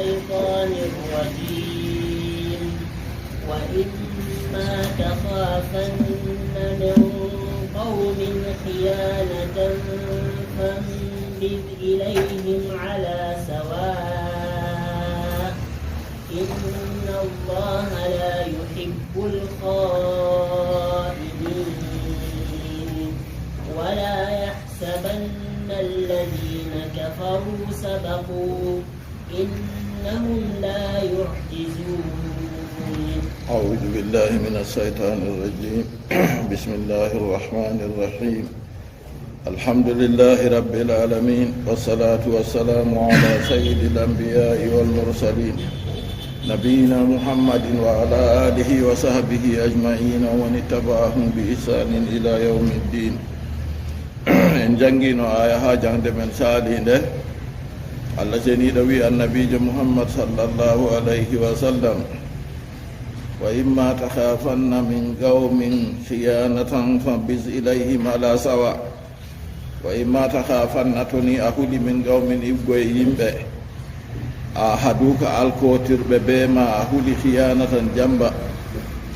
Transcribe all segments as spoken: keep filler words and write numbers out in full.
الشيطان الرجيم. وإما تخافن من قوم خيانة فانبذ إليهم على سواء. إن الله لا يحب الخائنين. ولا يحسبن الذين كفروا سبقوا. إنهم لا يعجزون. أعوذ بالله من الشيطان الرجيم. بسم الله الرحمن الرحيم. الحمد لله رب العالمين، والصلاة والسلام على سيد الأنبياء والمرسلين، نبينا محمد وعلى آله وصحبه أجمعين ومن اتبعهم بإحسان إلى يوم الدين. En janngiino aaya haa jaŋde men saaliinde. Allah ceniiɗo wi'i Annabiijo Muhammad sallallahu alayhi wa sallam, "Wa imma takhafanna min qawmin khiyanatan fab'ith ilayhim ala sawa." "Wa imma takhafanna," to ni a huli, "min qawmin," iwgo e yimɓe, "a haduka," alkootirɓe bee ma, a huli, "khiyanatan," jamba,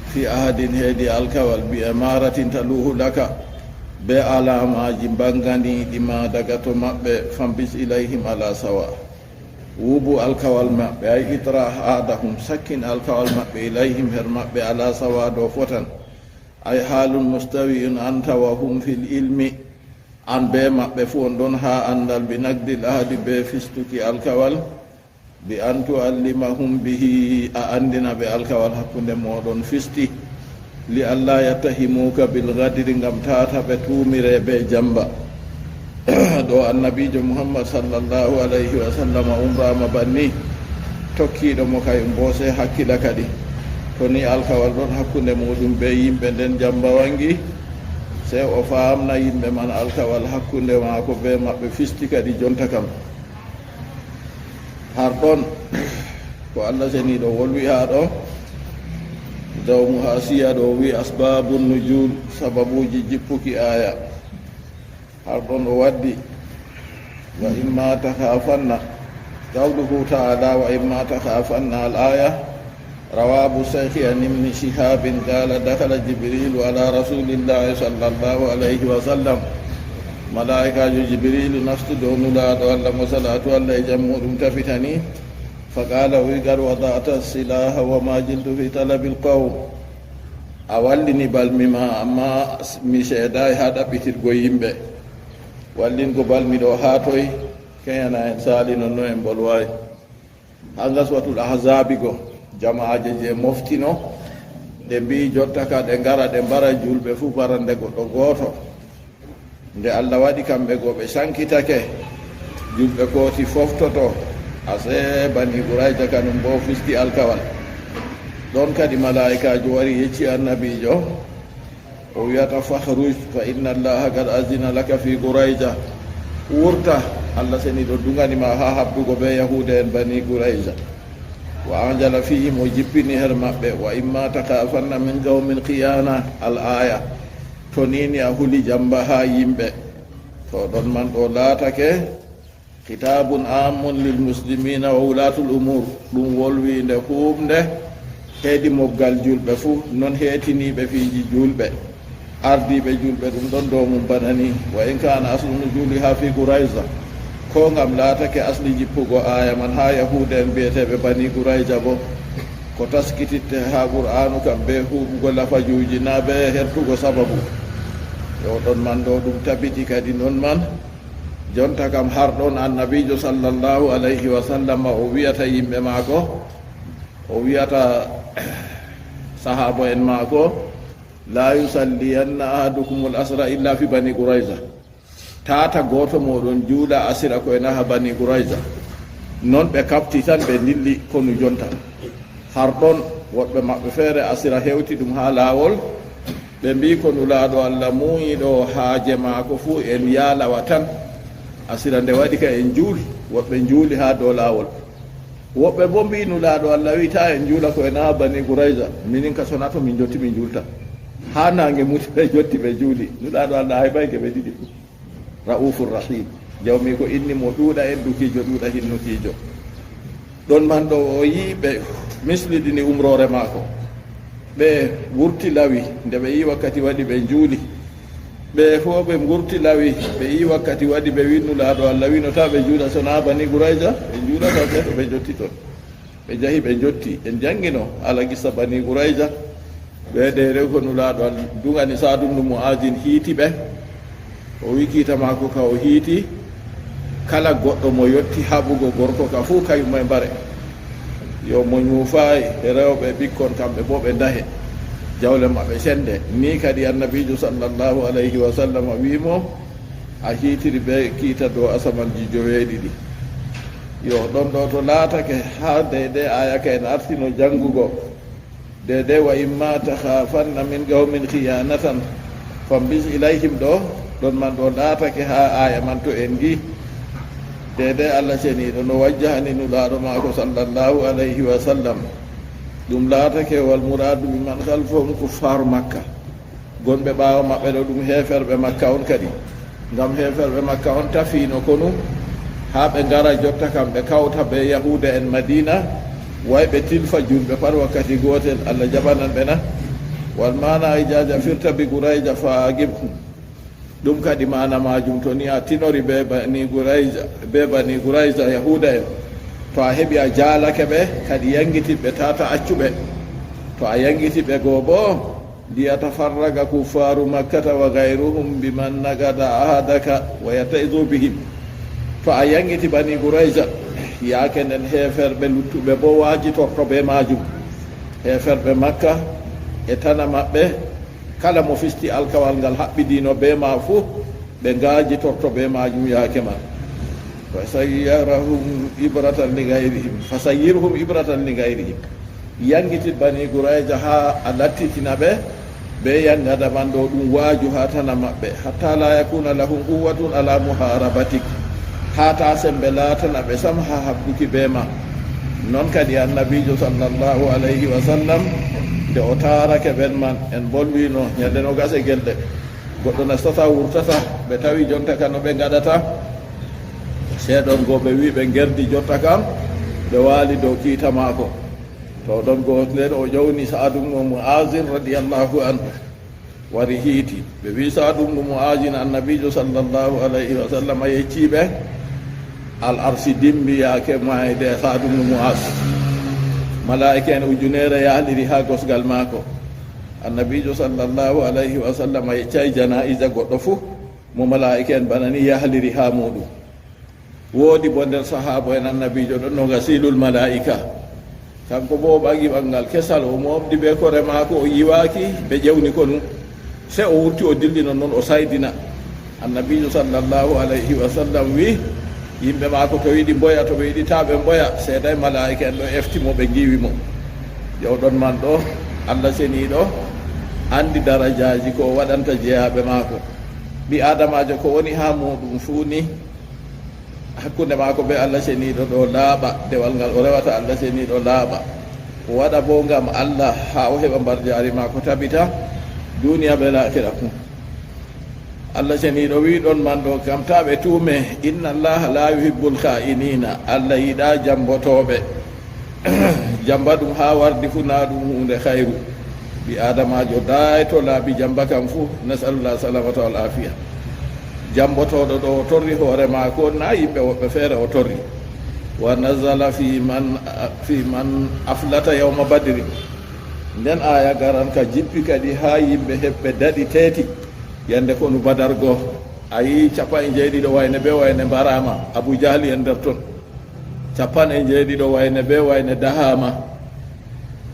"fi ahadin," heedi alkawal, "bi imaratin taluhu laka," bee alaamaaji mbaŋganiiɗi ma daga to maɓɓe, "fab'ith ilayhim ala sawa." Wuubu alkawal maɓɓe, ay itrah ahdahum, sakkin alkawal maɓɓe, ilayhim, her maɓɓe, ala sawa, dow fotan. Ay halun mustawi'un anta wa hum fil ilmi, an bee maɓɓe fuu on ɗon haa anndal, bi naqdil ahdi, bee fistuki alkawal, bi an tu'allimahum bihi, a anndina ɓe alkawal hakkunde mooɗon fisti, li alla yattahimuka bil ghadri, ngam tata ɓe tuumire bee jamba. Ɗo Annabiijo Muhammad sallallahu alayhi wa sallam umraama banni, tokkiiɗo mo kayum boo sey hakkila kadi. To ni alkawal ɗon hakkunde muuɗum bee yimɓe, nden jamba waŋgi, sey o faamna yimɓe man alkawal hakkunde maako bee maɓɓe fisti kadi jonta kam. Har ɗon ko Allah seniiɗo wolwi haa ɗo, dow Muhasiya ɗo wi'i asbabun nuzul, sababuuji jippuki aaya. Har ɗon o waddi, "Wa imma takhafanna." Qawluhu ta'ala, "Wa imma takhafanna," al-aya. Rawahu Shaykh an Ibn Shihab qala, "Dakhala Jibrilu ala Rasulillahi sallallahu alayhi wa sallam." Malaa'ikaajo Jibrilu nasti dow Nulaaɗo Allah, mo salaatu Allah e jam muuɗum tafitani. Fa qala, o wi'i, "Qad wada'ta silaha wa ma ziltu fi talabil qawm." A wallini balmi ma, amma mi seedaay haa ɗaɓɓitirgo yimɓe. Wallingo balmi ɗo haa toy? Kenyana en saali non, no en mbolwaay. Haa Gaswatul Ahzaabi go, jama'aaje je moftino, ɗe mbi'i jotta ka ɗe ngara ɗe mbara juulɓe fuu barande goɗɗo gooto. Nde Allah waɗi kamɓe go ɓe sankitake, juulɓe kooti foftoto, asee Bani Qurayza kanum boo fisti alkawal. Ɗon kadi malaa'ikaajo wari yecci Annabiijo, o wi'ata, "Fakhruj, fa inna Allaha qad azina laka fi Qurayza." Wurta, Allah seniiɗo duŋani ma haa haɓdugo bee Yahuuda en Bani Qurayza. Wa anzala fihim, o jippini her maɓɓe, "Wa imma takhafanna min qawmin khiyana," al-aya. To ni ni a huli jamba haa yimɓe, to ɗon man ɗo laatake khitabun amun lil muslimina wa wulatul umur, ɗum wolwiinde huuɓnde heedi mobgal juulɓe fuu, non heetiniiɓe fiiji juulɓe, ardiiɓe juulɓe, ɗum ɗon dow mum bana ni. Wa in kana aslu nuzuliha fi Qurayza, ko ngam laatake asli jippugo aaya man haa Yahuuda en bi'eteeɓe Bani Qurayza boo, ko taskititte haa Qur'aanu kam bee huuɓugo lafajuuji, naa bee hertugo sababu. Yo ɗon man ɗo ɗum tabiti kadi non man. Jonta kam har ɗon Annabiijo sallallahu alayhi wa sallam o wi'ata yimɓe maako, o wi'ata sahaaba en maako, "La yusalliyanna ahadukumul asra illa fi Bani Qurayza." Tata gooto mooɗon juula asira ko en aha Bani Qurayza. Non ɓe kaɓti tan ɓe ndilli konu jonta. Har ɗon woɗɓe maɓɓe feere asira hewti ɗum haa laawol. Ɓe mbi'i, "Ko Nulaaɗo Allah muuyi ɗo haaje maako fuu en yaalawa tan. Asira nde waɗi ka en juuli." Woɗɓe njuuli haa dow laawol. Woɗɓe boo mbi'i, "Nulaaɗo Allah wi'i taa en njuula ko en aha Bani Qurayza. Minin ka sona to min njotti min njuulta." Haa naange muti ɓe njotti ɓe njuuli. Nulaaɗo Allah haybayke ɓe ɗiɗi fuu. Ra'ufur Rahim. Jawmiiko inni mo ɗuuɗa enɗukiijo, ɗuuɗa hinnukiijo. Ɗon man ɗo o yi'i ɓe mislidini umroore maako. Ɓe wurti lawi, nde ɓe yi'i wakkati waɗi ɓe njuuli. Ɓe fof ɓe ngurti lawi, ɓe yi'i wakkati waɗi ɓe wi'i Nulaaɗo Allah wi'no taa ɓe njuula, so naa Bani Qurayza, ɓe njuulata ɓe to ɓe njotti ton. Ɓe njahi ɓe njotti, en njanngino haala qissa Bani Qurayza. Ɓe ɗe rew ko Nulaaɗo Allah duŋani Saadu bnu Mu'aazin hiiti ɓe. O wi'i kiita maako ka o hiiti, kala goɗɗo mo yotti haɓugo gorko ka fuu, kayum e mbare. Yo mo nyuufaay, rewɓe, ɓikkon, kamɓe boo ɓe ndahe. Jawle maɓɓe sende. Nii kadi Annabiijo sallallahu alayhi wa sallam wi'i mo, a hiitiri bee kiita dow asamanji joweeɗiɗi. Yo ɗon ɗo to laatake haa deydey aaya ka en artino janngugo. Deydey, "Wa imma takhaafanna min qawmin khiyaanatan fambis ilayhim" ɗo, ɗon man ɗo laatake haa aaya man to en ngi. Deydey Allah Ceniiɗo no wajjahani Nulaaɗo maako sallallahu alayhi wa sallam. Ɗum laatake wal muraadu bi man khalfahum kuffaaru Makka. Gonɓe ɓaawo maɓɓe ɗo ɗum heeferɓe Makka on kadi. Ngam heeferɓe Makka on tafiino konu haa ɓe ngara jotta kam ɓe kawta bee Yahuuda en Madiina, way ɓe tilfa juulɓe pat wakkati gootel, Allah jaɓanan ɓe na? Wal maana ijaaza firta bi Qurayza fa agibhum. Ɗum kadi maana maajum, to ni a tinori bee Bani Qurayza, bee Bani Qurayza, Yahuuda en, to a heɓi a jaalake ɓe, kadi yaŋgitit ɓe, tata accu ɓe. To a yaŋgiti ɓe go boo, liyatafarraqa kuffaaru Makkata wa ghayruhum biman naqada ahadaka wa yatta'izu bihim. To a yaŋgiti Bani Qurayza, yaake nden heeferɓe luttuɓe boo waajitorto bee maajum. Heeferɓe Makka e tana maɓɓe, kala mo fisti alkawal ngal haɓɓidiino bee ma fuu, ɓe ngaajitorto bee maajum yaake man. Fasayyarhum ibratan li ghayrihim. Fasayyirhum ibratan li ghayrihim. Yaŋgitit Bani Qurayza haa a lattitina ɓe bee yaŋgada man ɗo ɗum waaju haa tana maɓɓe. Hatta la yakuna lahum quwwatun ala muharabatik. Haa taa sembe laatana ɓe sam haa haɓduki bee ma. Non kadi Annabiijo sallallahu alayhi wa sallam, nde o taarake ɓen man, en mbolwiino nyande noogas e gelɗe. Goɗɗo nastata wurtata, ɓe tawi jonta ka no ɓe ngaɗata. Seeɗon go ɓe wi'i ɓe ngerdi jotta kam, ɓe waali dow kiita maako. To ɗon go nden o ƴowni Sa'adu bnu Mu'aazin radiyallahu anhu. Wari hiiti. Ɓe wi'i Sa'adu bnu Mu'aazin, Annabiijo sallallahu alayhi wa sallam yeccii ɓe. Al arsi dimbi yaake maayde Sa'adu bnu Mu'aaz. Malaa'ika en ujuneere yahliri haa gosgal maako. Annabiijo sallallahu alayhi wa sallam yeccay janaa'iza goɗɗo fuu mo malaa'ika en bana ni yahliri haa muuɗum. Woodi boo nder sahaabo en Annabiijo ɗon no gasiilul malaa'ika. Kanko boo o ɓagi ɓaŋgal kesal, o mooɓdi bee kore maako, o yiwaaki, ɓe ƴewni konu. Sey o wurti o dilli nonnon o saydina. Annabiijo sallallahu alayhi wa sallam wi'i, yimɓe maako to yiɗi mboya, to ɓe yiɗi taa ɓe mboya, seeday malaa'ika en ɗo efti mo, ɓe ngiiwi mo. Yo ɗon man ɗo, Allah Ceniiɗo anndi darajaaji ko o waɗanta jeyaaɓe maako. Ɓii Aadamaajo ko woni haa muuɗum fuu ni, hakkunde maako bee Allah Ceniiɗo ɗo laaɓa, dewal ngal o rewata Allah Ceniiɗo laaɓa. O waɗa boo ngam Allah haa o heɓa mbarjaari maako tabita, duniya bee laakira fuu. Allah Ceniiɗo wi'i ɗon man ɗo, ngam taa ɓe tuume, inna Allaha la yuhibbul kha'inina, Allah yiɗaa jambotooɓe. Jamba ɗum haa wardi fuu naa ɗum huunde khayru. Ɓii Aadamaajo daayto laabi jamba kam fuu, nasalullah salamata wal afiya. Jambotooɗo ɗo o torri hoore maako on, naa yimɓe woɓɓe feere o torri. Wa nazala fi man, fi man aflata yawma badri. Nden aaya garan ka jippi kadi haa yimɓe heɓɓe daɗi teeti yande konu Badar go. A yi'i cappanɗe njeeɗiɗo wayne bee wayne mbaraama, Abu Jahli en nder ton. Cappanɗe njeeɗiɗo wayne bee wayne dahaama.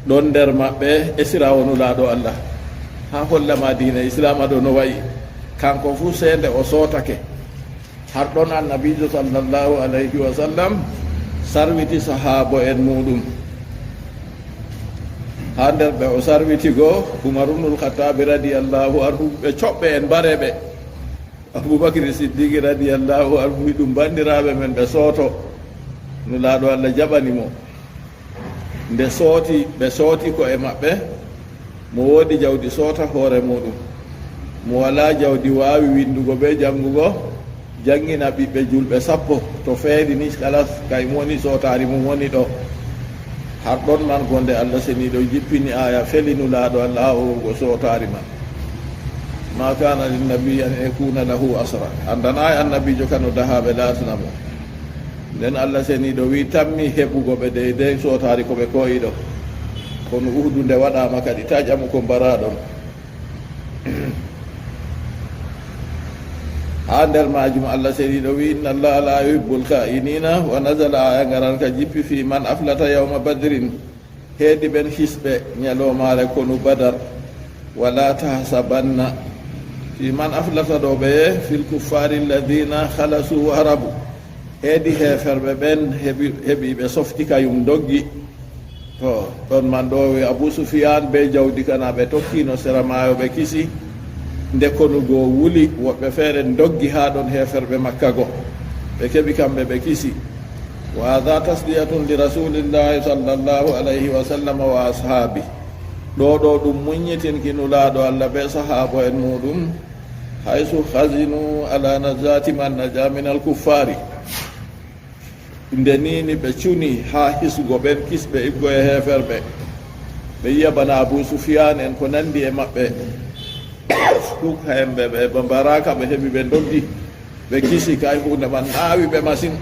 Ɗon nder maɓɓe esiraawo Nulaaɗo Allah. Haa holla ma diina Islaama ɗo no wa'i. Kanko fuu sey nde o sootake. Har ɗon Annabiijo sallallahu alayhi wa sallam sarwiti sahaabo en muuɗum. Haa nder ɓe o sarwiti go, Umar ibnul Khattabi radiyallahu anhu, ɓe coɓɓe en mbare ɓe. Abubakri Siddiqi radiyallahu anhu wi'i ɗum banndiraaɓe men ɓe sooto. Nulaaɗo Allah jaɓani mo. Nde sooti, ɓe sooti ko'e maɓɓe, mo woodi jawdi soota hoore muuɗum. Mo walaa jawdi waawi winndugo bee janngugo, Janngina ɓiɓɓe julɓe sappo to feeri ni, kalas, kay mo woni sootaari mum woni ɗo. Har ɗon man, gonde Allah seniiɗo jippini aaya feli Nulaaɗo Allah howrugo sootaari man. Ma kana linnabi an yakuna lahu asra. Anndanaay annabiijo kano dahaaɓe laatana mo. Nden Allah seniiɗo wi'i, tammi heɓugo ɓe deydey sootaari ko ɓe ko'i ɗo. Kono Uhudu nde waɗaama kadi, ta ƴamu ko mbaraaɗon. Haa nder maajum Allah seniiɗo wi'i, inna Allaha la yuhibbul kha'inina, wa nazala, aaya ngaran ka jippi, fi man aflata yawma badrin, heedi ɓen hisɓe nyaloomaare konu Badar, wala tahsabanna, fi man aflata ɗo ɓe, fil kuffari alladhina khalasu wa harabu, heedi heeferɓe ɓen heɓi, heɓi ɓe softi kayum ndoggi. To, ɗon man ɗo wi Abu Sufiyaan be jawdi kana ɓe tokkino sera maayo ɓe kisi. Nde konu goo wuli, woɓɓe feere ndoggi haa ɗon heeferɓe Makka go. Ɓe keɓi kamɓe ɓe kisi. Wa hadha tasliyatun li Rasulillahi sallallahu alayhi wa sallam wa ashaabi. Ɗo ɗo ɗum muññitinki Nulaaɗo Allah be sahaabo'en muuɗum. Haysu hazinu ala najati man naja min al kuffaari. Nde nii ni ɓe cuni haa hisugo ɓen kisɓe iggo e heeferɓe. Ɓe yi'a bana Abu Sufiyaan en ko nanndi e maɓɓe. Duk hemɓe ɓe, ɓe mbaraaka, ɓe heɓi ɓe ndoggi, ɓe kisi kay huunde man naawi ɓe masin.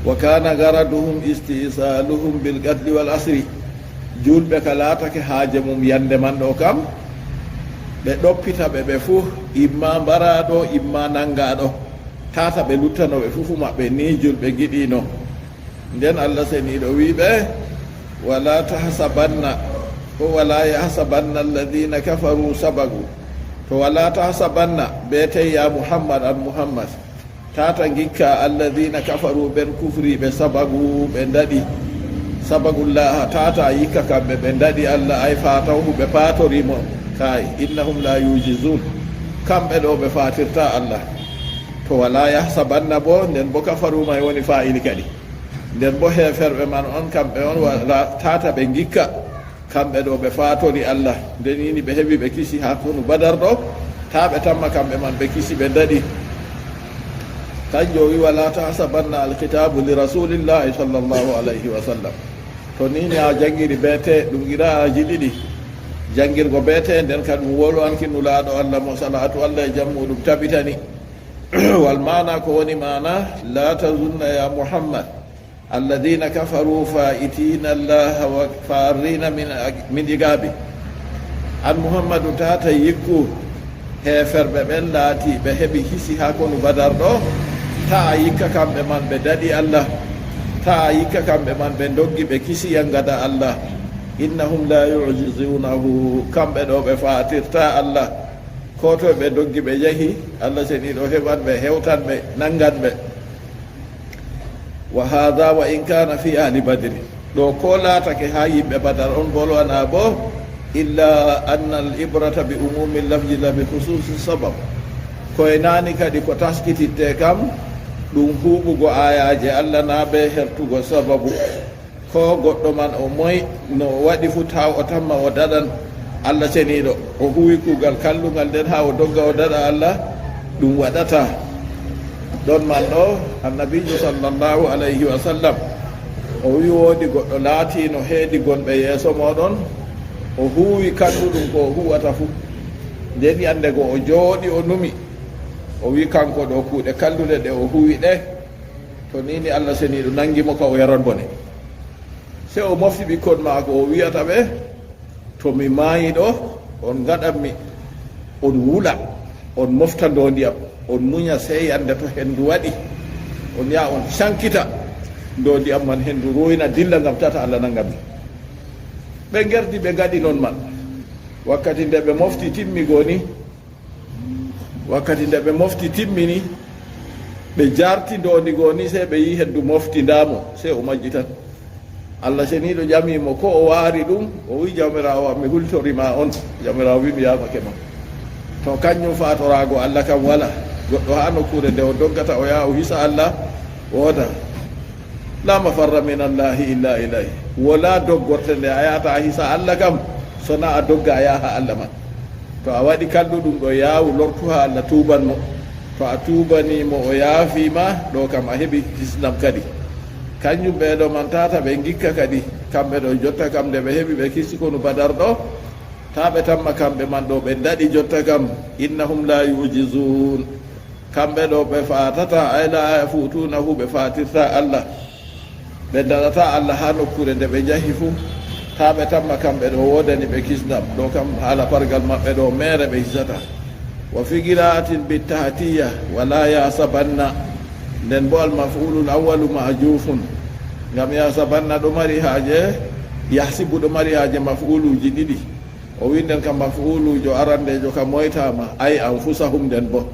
Wa kana garaduhum istisaluhum bil qatli wal asri. Julɓe ka laatake haaje mum yannde man ɗo kam, ɓe ɗoppita ɓe ɓe fuu, imma mbaraaɗo, imma nanngaaɗo. Tata ɓe luttano ɓe fufu maɓɓe, ni julɓe ngiɗino. Nden Allah seniiɗo wi'i ɓe, wala tahsabanna, ko wala yahsabanna alladhina kafaru sabagu. To wala tahsabanna, be tey ya Muhammad, an Muhammad. Tata ngikka alladhina kafaru, ɓen kufri ɓe sabagu, ɓe ndaɗi. Sabagullaha, tata yikka kamɓe ɓe ndaɗi Allah, ay fatawhu ɓe patori mo. Kay, innahum la yujizun. Kamɓe ɗo ɓe fatirta Allah. To wala yahsabanna bo, nden bo kafaru may woni fa'ili kadi. Nden bo heeferɓe man on, kamɓe on wala tata ɓe ngikka. Kamɓe ɗo ɓe fatori Allah. Nden yini ɓe heɓi ɓe kisi haa konu Badar ɗo. Ta ɓe tamma kamɓe man ɓe kisi ɓe ndaɗi. Kanjo wi wala tahsabanna alkitabu li rasulillahi sallallahu alayhi wa sallam. To ni ni a jangiri be te ɗum qira'aji ɗiɗi. Jangirgo be te nden ka ɗum wolo anki Nulaaɗo Allah mo salatu Allah e jam muɗum tabitani. Wal maana ko woni maana, la tazunna ya Muhammad, alladhina kafaru fa'itina Allah wa farrina min, min iqabi. An Muhammadu, tata yikku heeferɓe ɓen laati ɓe heɓi hisi haa konu Badar ɗo, ta a yikka kamɓe man ɓe daɗi Allah, ta a yikka kamɓe man ɓe ndoggi ɓe kisi yangada Allah. Innahum la yu'jizunahu, kamɓe ɗo ɓe fatirta Allah. Ko to ɓe doggi ɓe yahi, Allah seniiɗo heɓan ɓe, hewtan ɓe, nangan ɓe. Wa hadha wa in kana fi ahli badri. Ɗo ko laatake haa yimɓe Badar on bolwana bo, illa anna al ibrata bi umumi lafzi la bi khususi sabab. Ko e nani kadi ko taskititte kam, ɗum huuɓugo ayaje Allah na be hertugo sababu. Ko goɗɗo man o moy no o waɗi fu, taw o tamma o daɗan Allah seniiɗo. O huwi kuugal kallungal nden haa o dogga o daɗa Allah, ɗum waɗata. Ɗon man ɗo, annabiijo sallallahu alayhi wa sallam, o wi woodi goɗɗo laatiino heedi gonɓe yeeso mooɗon, o huwi kalluɗum ko o huwata fu. Nden yande go o jooɗi o numi, o wi kanko ɗo kuuɗe kalluɗe ɗe o huwi ɗe, to ni ni Allah seniiɗo nangi mo ka o yaran bone. Sey o mofti ɓikkon maako, o wi'ata ɓe, to mi maayi ɗo, on ngaɗan mi, on wula, on mofta ndoondi am, on munya sey yande to hendu waɗi, on yaha on cankita ndoondi am man, hendu ruwina dilla ngam tata Allah nanga mi. Ɓe ngerdi ɓe ngaɗi non man. Wakkati nde ɓe mofti timmi goni, Wakkati nde ɓe mofti timmini, ɓe jarti ndoondi goo ni, sey ɓe yi'i hendu mofti ndaamo, sey o majji tan. Allah seniiɗo ƴami mo ko o waari ɗum, o wi'i, "Jawmiraawo am, mi hultori ma on." Jawmiraawo wi'i, "Mi yamake ma." To kanjum fatoraago Allah kam wala. Goɗɗo haa nokkuure nde o doggata o yaha o hisa Allah, wooda. La mafarra min Allahi illa ilayh. Wala doggorte nde a yahata a hisa Allah kam, sona a dogga a yaha Allah man. To a waɗi kalluɗum ɗo, yaawu lortu haa Allah tuuban mo. To a tuubanii mo, o yaafii ma, ɗo kam a heɓi kisnam kadi. Kanjum ɓee ɗo man tata ɓe ngikka kadi, kamɓe ɗo jotta kam nde ɓe heɓi ɓe kisti konu Badar ɗo, taa ɓe tamma kamɓe man ɗo ɓe ndaɗi jotta kam, innahum la yu'jizun. Kamɓe ɗo ɓe faatata, ay la yafutunahu, ɓe faatirta Allah. Ɓe ndaɗata Allah haa nokkuure nde ɓe njahi fuu, taa ɓe tamma kamɓe ɗo woodani ɓe kisnam, ɗo kam haala pargal maɓɓe ɗo meere ɓe hisata. Wa fi qira'atin bit tahtiya, wa la yahsabanna, nden bo al maf'ulul awwalu mahjufun, ngam yahsabanna ɗo mari haaje, yahsibu ɗo mari haaje maf'uluuji ɗiɗi. O winden kam maf'uluujo arandeejo kam moytaama, ay anfusahum nden bo.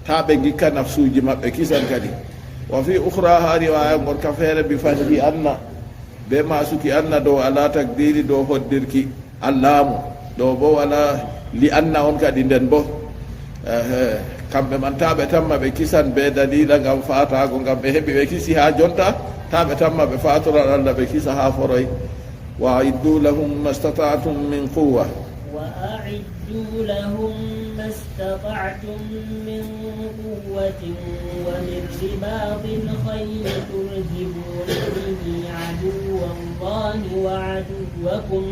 Taa ɓe ngikka nafsuuji maɓɓe kisan kadi. Wa fi ukhra, haa riwaaya ngorka feere, bi fanji anna, be maasuki anna dow ala takdiri, dow hoddirki allaamu. Ɗo bo wala li anna on kadi nden bo. Ehe, kamɓe man taa ɓe tamma ɓe kisan be dalila ngam faataago, ngam ɓe heɓi ɓe kisi haa jonta, taa ɓe tamma ɓe faatoran Allah ɓe kisa haa foroy. Wa a'iddu lahum mastata'tum min quwwa. وأعدوا لهم ما استطعتم من قوة ومن رباط الخيل ترهبون به عدو الله وعدوكم،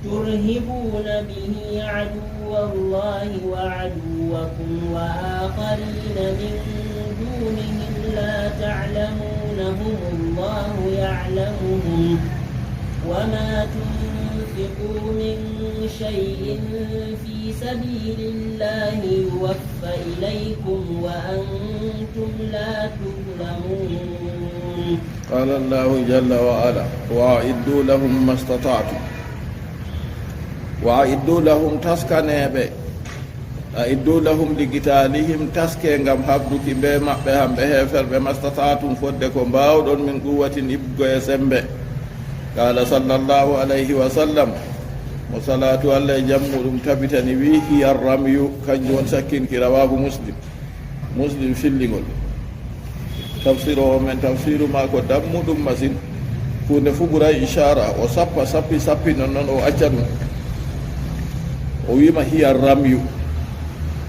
ترهبون به عدو الله وعدوكم وآخرين من دونهم لا تعلمونهم الله يعلمهم، وما تنفقوا من شيء في سبيل الله يوف إليكم وأنتم لا تظلمون. قال الله جل وعلا: وأعدوا لهم ما استطعتم. وأعدوا لهم، taskanee ɓe. أعدوا لهم لقتالهم، taskee ngam haɓduki bee maɓɓe, hamɓe heeferɓe, ما استطعتم، fodde ko mbaawɗon, من قوة، ibgo e semmbe. قال صلى الله عليه وسلم، mo salaatu Allah e jam muuɗum tabitani, wi'i: هي الرمي، kanjum woni sakkinki. رواه مسلم. Muslim filli ngol. Tafsiroowo men, tafsiru maako dammuɗum masin. Huunde fuu ɓuray ishaara, o sappa, sappi, sappi, non non o acca ɗum. O wi'ima: هي الرمي.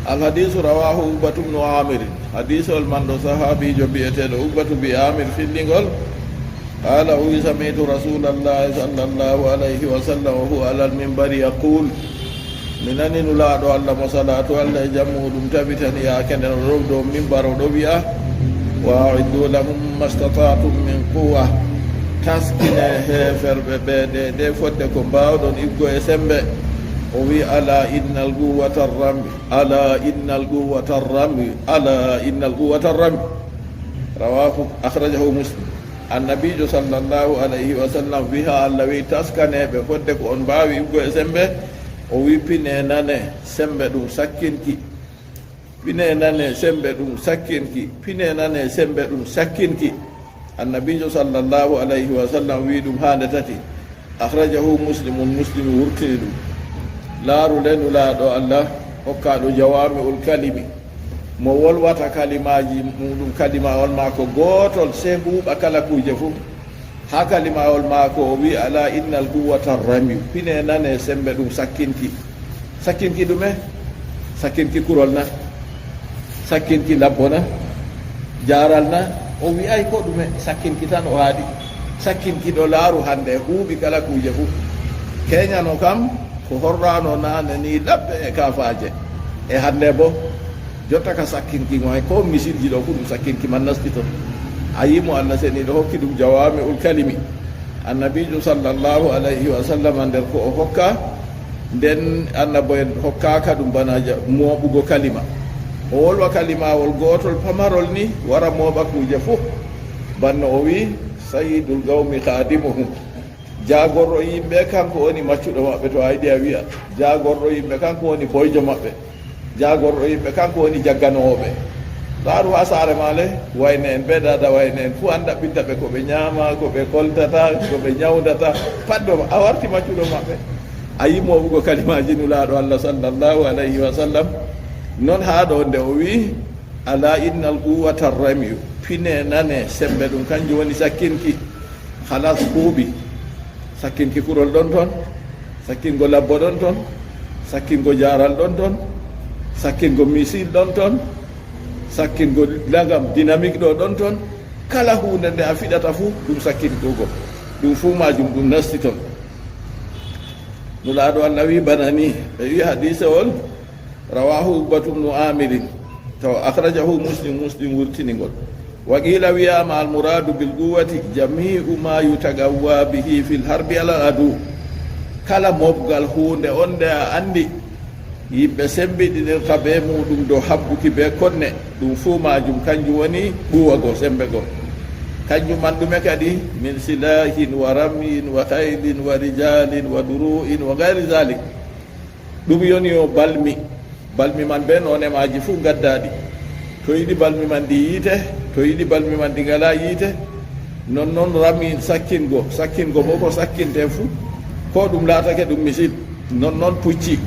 Al hadiisu rawaahu Uqbatu bnu Aamir. Hadiisol man ɗo, sahaabiijo bi'eteeɗo Uqbatu bi Aamir filli ngol. قال: o wi'i: سمعت رسول الله صلى الله عليه وسلم وهو على المنبر يقول، mi nani Nulaaɗo Allah, mo salaatu Allah e jam muuɗum tabitani, yaake nden o ɗo dow mimbar, o ɗo wi'a: وأعدوا لهم ما استطعتم من قوة، taskine heeferɓe ɓe deydey fodde ko mbaawɗon ibgo e semmbe. O wi'i: ألا إن القوة الرمي، ألا إن القوة الرمي، ألا إن القوة الرمي. رواه، أخرجه مسلم. Annabiijo sallallahu alayhi wa sallam wi'i, haa Allah wi'i: taskaneeɓe fodde ko on mbaawi ibgo e semmbe. O wi'i: pinee nanee, semmbe ɗum sakkinki. Pinee nanee, semmbe ɗum sakkinki. Pinee nanee, semmbe ɗum sakkinki. Annabiijo sallallahu alayhi wa sallam wi'i ɗum haa nde tati. Akhrajahu Muslimun, Muslim wurtini ɗum. Laaru le, Nulaaɗo Allah, hokkaaɗo jawaami'ul kalimi, mo wolwata kalimaaji muuɗum, kalimawol maako gootol, sey huuɓa kala kuuje fuu. Haa kalimawol maako, o wi'i: ألا إن القوة الرمي. Pinee nanee, semmbe ɗum sakkinki. Sakkinki ɗume? Sakkinki kurol na? Sakkinki labbo na? Jaaral na? O wi'aay ko ɗume. Sakkinki tan o haali. Sakkinki ɗo, laaru hannde, huuɓi kala kuuje fuu. Kenyano kam, ko horraano naane ni, labbe e kaafaaje. E hannde bo, jotta ka sakkinki ngo, hay ko misilji ɗo fuu ɗum sakkinki man nasti ton. A yii mo Allah seniiɗo hokki ɗum jawaami'ul kalimi. Annabiijo sallallahu alayhi wa sallam, nder ko o hokka, nden annabo'en hokkaaka ɗum bana ja-, mooɓugo kalima. O wolwa kalimawol gootol pamarol ni, wara mooɓa kuuje fuu. Banno o wi'i: سيد القوم خادمهم. Jaagorɗo yimɓe, kanko woni maccuɗo maɓɓe, to a yiɗi a wi'a. Jaagorɗo yimɓe, kanko woni boyjo maɓɓe. Jaagorɗo yimɓe, kanko woni jagganoowo ɓe. Laaru haa saare ma le, wayne en bee daada wayne en fuu, an ɗaɓɓinta ɓe ko ɓe nyaama, ko ɓe koltata, ko ɓe nyawndata, pat ɗo a warti maccuɗo maɓɓe. A yii mooɓugo kalimaaji Nulaaɗo Allah sallallahu alayhi wa sallam. Non haa ɗo nde o wi'i: ألا إن القوة الرمي. Pinee nanee, semmbe ɗum kanjum woni sakkinki. Halas, huuɓi. Sakkinki kurol ɗon ton, sakkingo labbo ɗon ton, sakkingo jaaral ɗon ton, sakkingo misil ɗon ton. Sakkingol lagam dynamique ɗo ɗon ton, kala huunde nde a fiɗata fuu, ɗum sakkintugo. Ɗum fuu maajum ɗum nasti ton. Nulaaɗo Allah wi bana ni, ɓe wi hadiisewol, rawaahu Uqbatu bnu Aamirin, taw akhrajahu Muslim, Muslim wurtini ngol. Wa qiila wiyaama, al muraadu bil quwwati jamii'u maa yutaqawwa bihi fil harbi alal aduw. Kala mooɓgal huunde on nde a anndi, yimɓe semmbiɗinirta bee muuɗum dow habbuki bee konne, ɗum fuu maajum kanjum woni quwwa go, semmbe go. Kanjum man ɗume kadi? Min silaahin wa ramyin wa khaylin wa rijaalin wa duruu'in wa ghayri zaalik. Ɗum yoni yo balmi. Balmi man bee noone maaji fuu ngaddaaɗi. To yiɗi balmi man ɗi yiite, to yiɗi balmi man ɗi ngalaa yiite. Non non rami sakkingo, sakkingo boo ko sakkinte fuu, koo ɗum laatake ɗum misil. Non non pucci.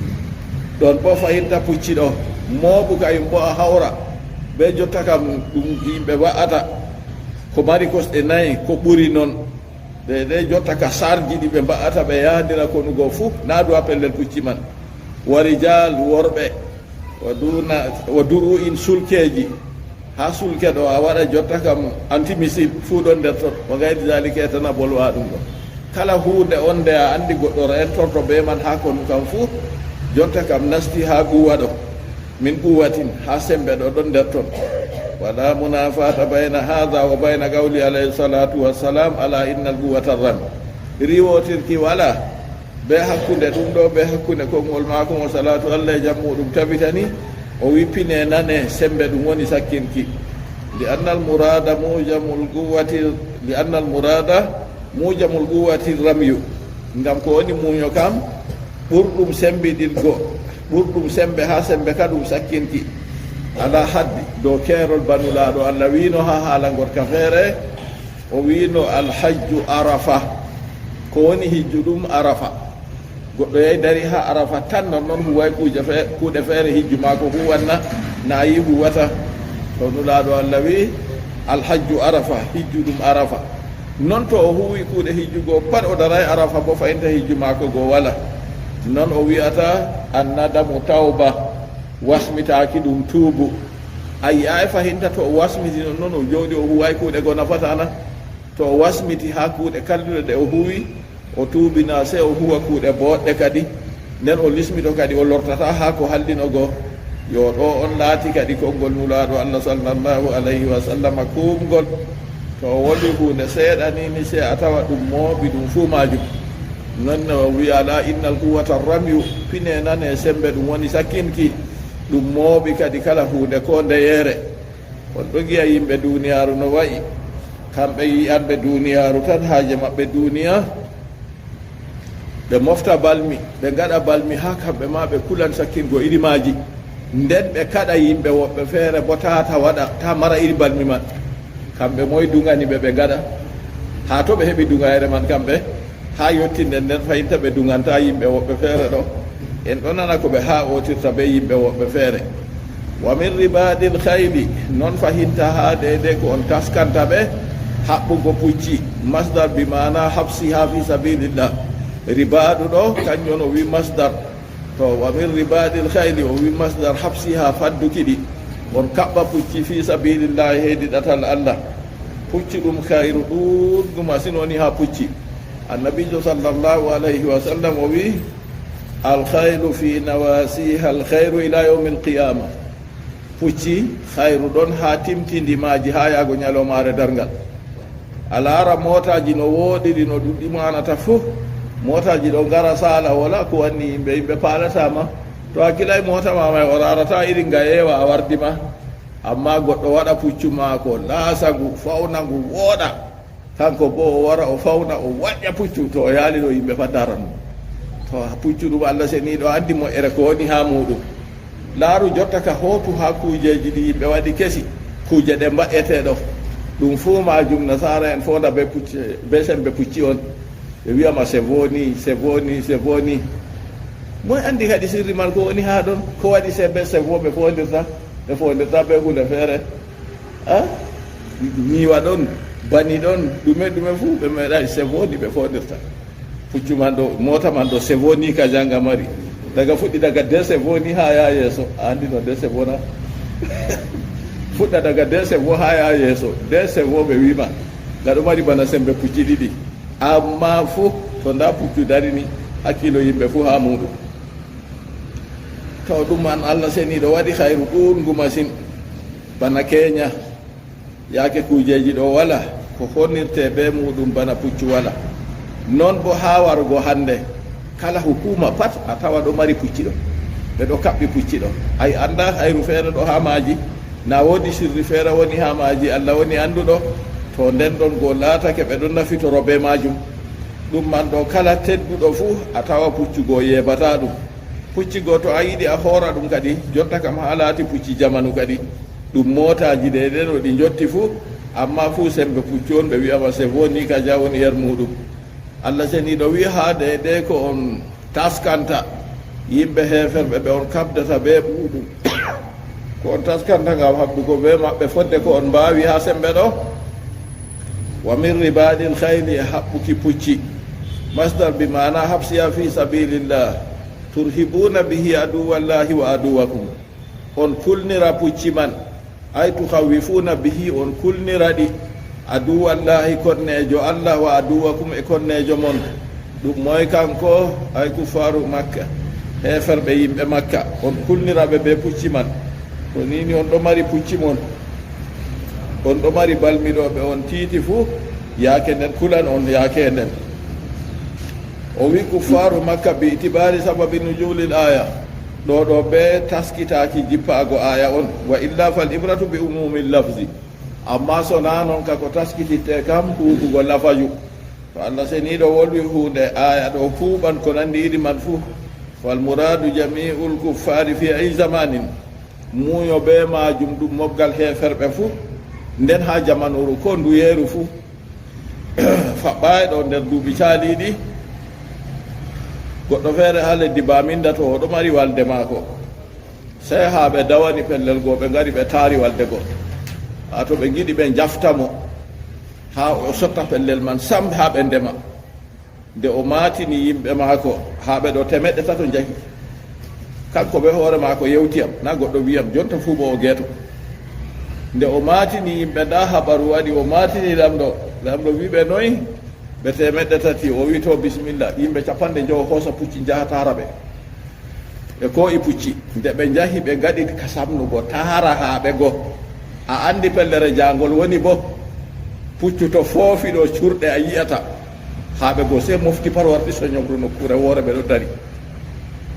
Ɗon boo fahinta pucci ɗo. Mooɓu kayum boo a hawra bee jotta kam ɗum yimɓe wa'ata. Ko mari kosɗe nayi, ko ɓuri non. Deydey jotta ka sarji ɗi ɓe mba'ata ɓe yahdira konu go fuu, naa ɗum haa pellel pucci man. Wa rijaal, worɓe, wa duuna, wa duru'in, sulkeeji. Haa sulke ɗo a waɗa jotta kam anti-missile fuu ɗon nder ton. Wa gayri zaalika e tana bolwa ɗum ɗo. Kala huunde on nde a anndi goɗɗo reentorto bee man haa konu kam fuu, jotta kam nasti haa quwwa ɗo. Min quwwatin, haa semmbe ɗo ɗon nder ton. Wala munafata bayna hadha wa bayna qawli alayhi salatu wassalam, ala innal quwwata rami. Riiwotirki walaa bee hakkunde ɗum ɗo, bee hakkunde konngol maako mo salaatu Allah e jam muuɗum tabitani, o wi pine nane semmbe ɗum woni sakkinki. Li annal murada mujamul quwwati, li annal murada mujamul quwwati ramyu. Ngam ko woni muuyo kam, ɓurɗum semmbiɗingo, ɓurɗum semmbe haa semmbe ka ɗum sakkinki. Ala haddi, dow keerol ba Nulaaɗo Allah wi'no haa haala ngorka feere, o wi'no, "Alhajju Arafa." Ko woni hijju ɗum Arafa? Goɗɗo yahi dari haa Arafa tan, non non huway kuuje fe-, kuuɗe feere hijju maako huwanna, na yi huwata. To Nulaaɗo Allah wi'i, "Alhajju Arafa," hijju ɗum Arafa. Non to o huwi kuuɗe hijju go pat, o daray Arafa bo, fahinta hijju maako go wala. Non o wi'ata, "Annadamu tawba," wasmitaaki ɗum tuubu. A yi'aay fahinta to o wasmiti non non o jooɗi o huway kuuɗe go nafata na? To o wasmiti haa kuuɗe kalluɗe ɗe o huwi, o tuubina, sey o huwa kuuɗe booɗɗe kadi. Nden o lismito kadi, o lortata haa ko hallino go. Yo ɗo on laati kadi konngol Nulaaɗo Allah sallallahu alayhi wa sallam kuuɓngol. To o woli huunde seeɗa ni, ni sey a tawa ɗum mooɓi ɗum fuu maajum. Non no o wi'a, "Ala innal quwwata ramyu," pine nane semmbe ɗum woni sakkinki. Ɗum mooɓi kadi kala huunde ko ndeyeere. On ɗo ngi'a yimɓe duuniyaaru no wa'i. Kamɓe yi'anɓe duuniyaaru tan, haaje maɓɓe duuniya. Ɓe mofta balmi, ɓe ngaɗa balmi haa kamɓe ma ɓe kulan sakkingo iri maaji. Nden ɓe kaɗa yimɓe woɓɓe feere bo taa ta waɗa, taa mara iri balmi man. Kamɓe moy duŋani ɓe ɓe ngaɗa? Haa to ɓe heɓi duŋayre man kamɓe? Haa yottinde nden fahinta ɓe duŋanta yimɓe woɓɓe feere ɗo. En ɗo nana ko ɓe haa ootirta bee yimɓe woɓɓe feere. Wa min ribaɗil khayli, non fahinta haa deydey ko on taskanta ɓe haɓɓugo pucci, masdar bi maana habsiha fi sabilillah. Ribaɗu ɗo, kanjum o wi masdar. To, wa min ribaɗil khayli, o wi masdar habsiha, fadduki ɗi. On kaɓɓa pucci fi sabilillah, hedi ɗatal Allah. Pucci ɗum khayru ɗuuɗngu masin woni haa pucci. Annabiijo sallallahu alayhi wa sallam o wi, "Al khaylu fi nawasiha al khayru ila yawmil qiyama." Pucci, khayru ɗon haa timtindi maaji haa yaago nyalawmaare darngal. A laara mootaaji no wooɗiri, no ɗuɗɗi maanata fuu. Mootaaji ɗo ngara saala, wala ko wanni yimɓe, yimɓe paalata ma. To a kilay moota ma may, o raarata irin nga yeewa a wardi ma. Amma goɗɗo waɗa puccu maako, laasa ngu, fawna ngu, wooɗa. Kanko boo o wara, o fawna, o waƴƴa puccu, to o yaali ɗo, yimɓe pat ndaran mo. To puccu ɗum, Allah seniiɗo anndi moƴƴere ko woni haa muuɗum. Laaru jotta ka hootu haa kuujeeji ɗi yimɓe waɗi kesi, kuuje ɗe mbaɗetee ɗo. Ɗum fuu maajum nasaara en foonda bee pucci, bee semmbe pucci on. Ɓe wi'a ma, "C'est voni, c'est voni, c'est voni." Moy anndi kadi sirri man ko woni haa ɗon? Ko waɗi semmbe, c'est vo ɓe foondirta? Ɓe foondirta bee huunde feere. A? Niiwa ɗon, bani ɗon, ɗume ɗume fuu ɓe meeɗaay, c'est voni ɓe foondirta. Puccu man ɗo, moota man ɗo, c'est voni ka janga mari. Daga fuɗɗi daga de c'est voni haa yaa yeeso, a anndi no de c'est vona. Fuɗɗa daga deese wo haa yaa yeeso. Deese wo ɓe wiima, nga ɗo mari bana semmbe pucci ɗiɗi. Ammaa fuu to ndaa puccu darini, hakkiilo yimɓe fuu haa muuɗum. To ɗum man Allah seniiɗo waɗi hayru ɗuuɗngu masin, bana keenya. Yaake kuujeeji ɗo walaa ko honirtee bee muuɗum bana puccu walaa. Non boo haa warugo hannde, kala hukuuma pat a tawa ɗo mari pucci ɗo. Ɓe ɗo kaɓɓi pucci ɗo. Ay anndaa hayru feere ɗo haa maaji. Na woodi sirri feere woni haa maaji, Allah woni annduɗo. To nden ɗon go laatake ɓe ɗon nafitoro bee maajum. Ɗum man ɗo kala tedduɗo fuu a tawa puccu go yeebataa ɗum. Pucci go to a yiɗi a hoora ɗum kadi, jotta kam haa laati pucci jamanu kadi. Ɗum mootaaji deydey no ɗi njotti fuu, ammaa fuu semmbe puccu on ɓe wi'ama c'est bon, ni ka ja woni yer muuɗum. Allah seniiɗo wi'i haa deydey ko on taskanta yimɓe heeferɓe ɓe on kaɓdata bee muuɗum. Ko on taskanta ngam haɓdugo bee maɓɓe fodde ko on mbaawi haa semmbe ɗo. Wa min ribaɗil khayli, e haɓɓuki pucci. Masdar bi maana habsiha fi sabilillah. Turhibuna bihi aduwallahi wa aduwakum. On kulnira pucci man. Ay tukhawwifuna bihi, on kulnira ɗi. Aduwallahi, konneejo Allah, wa aduwakum, e konneejo mon. Ɗum moy kanko? Ay kuffaaru Makka, heeferɓe yimɓe Makka. On kulnira ɓe bee pucci man. To nii ni on ɗo mari pucci mon, on ɗo mari balmiɗooɓe on tiiti fuu, yaake nden kulan on yaake nden. O wi kuffaaru Makka bi itibaari sababi nuzulil aya. Ɗo ɗo bee taskitaaki jippaago aya on. Wa illa fal ibratu bi umumil lafzi. Ammaa so naa non ka ko taskititte kam huuɓugo lafaju. To Allah seniiɗo wolwi huunde, aya ɗo huuɓan ko nanndi iri man fuu. Fal muradu jami'ul kuffaari fi ayi zamanin. Muuyo bee maajum ɗum mobgal heeferɓe fuu. Nden haa jamanuuru ko nduyeeru fuu. Faɓɓaay ɗo nder duuɓi caaliiɗi. Goɗɗo feere haa leddi Baminda to o ɗo mari walde maako. Sey haa ɓe dawani pellel go, ɓe ngari ɓe taari walde go. Haa to ɓe ngiɗi ɓe njafta mo, haa o sotta pellel man sam haa ɓe ndema. Nde o maatini yimɓe maako, haa ɓe ɗo teemeɗɗe tato njahi. Kanko bee hoore maako yewti yam, naa goɗɗo wi' yam, jonta fuu bo o geeto. Nde o maatini yimɓe, ndaa habaru waɗi, o maatini Laamɗo. Laamɗo wi' ɓe noy? Ɓe teemeɗɗe tati. O wi' to, bismilla. Yimɓe cappanɗe njowo hoosa pucci, njaha taara ɓe. Ɓe koo'i pucci. Nde ɓe njahi, ɓe ngaɗi ka samnugo, taara haa ɓe go. A anndi pellere jaangol woni bo? Puccu to foofi ɗo curɗe a yi'ata. Haa ɓe go, sey mofti par warti soñogru nokkuure woore, ɓe ɗo dari.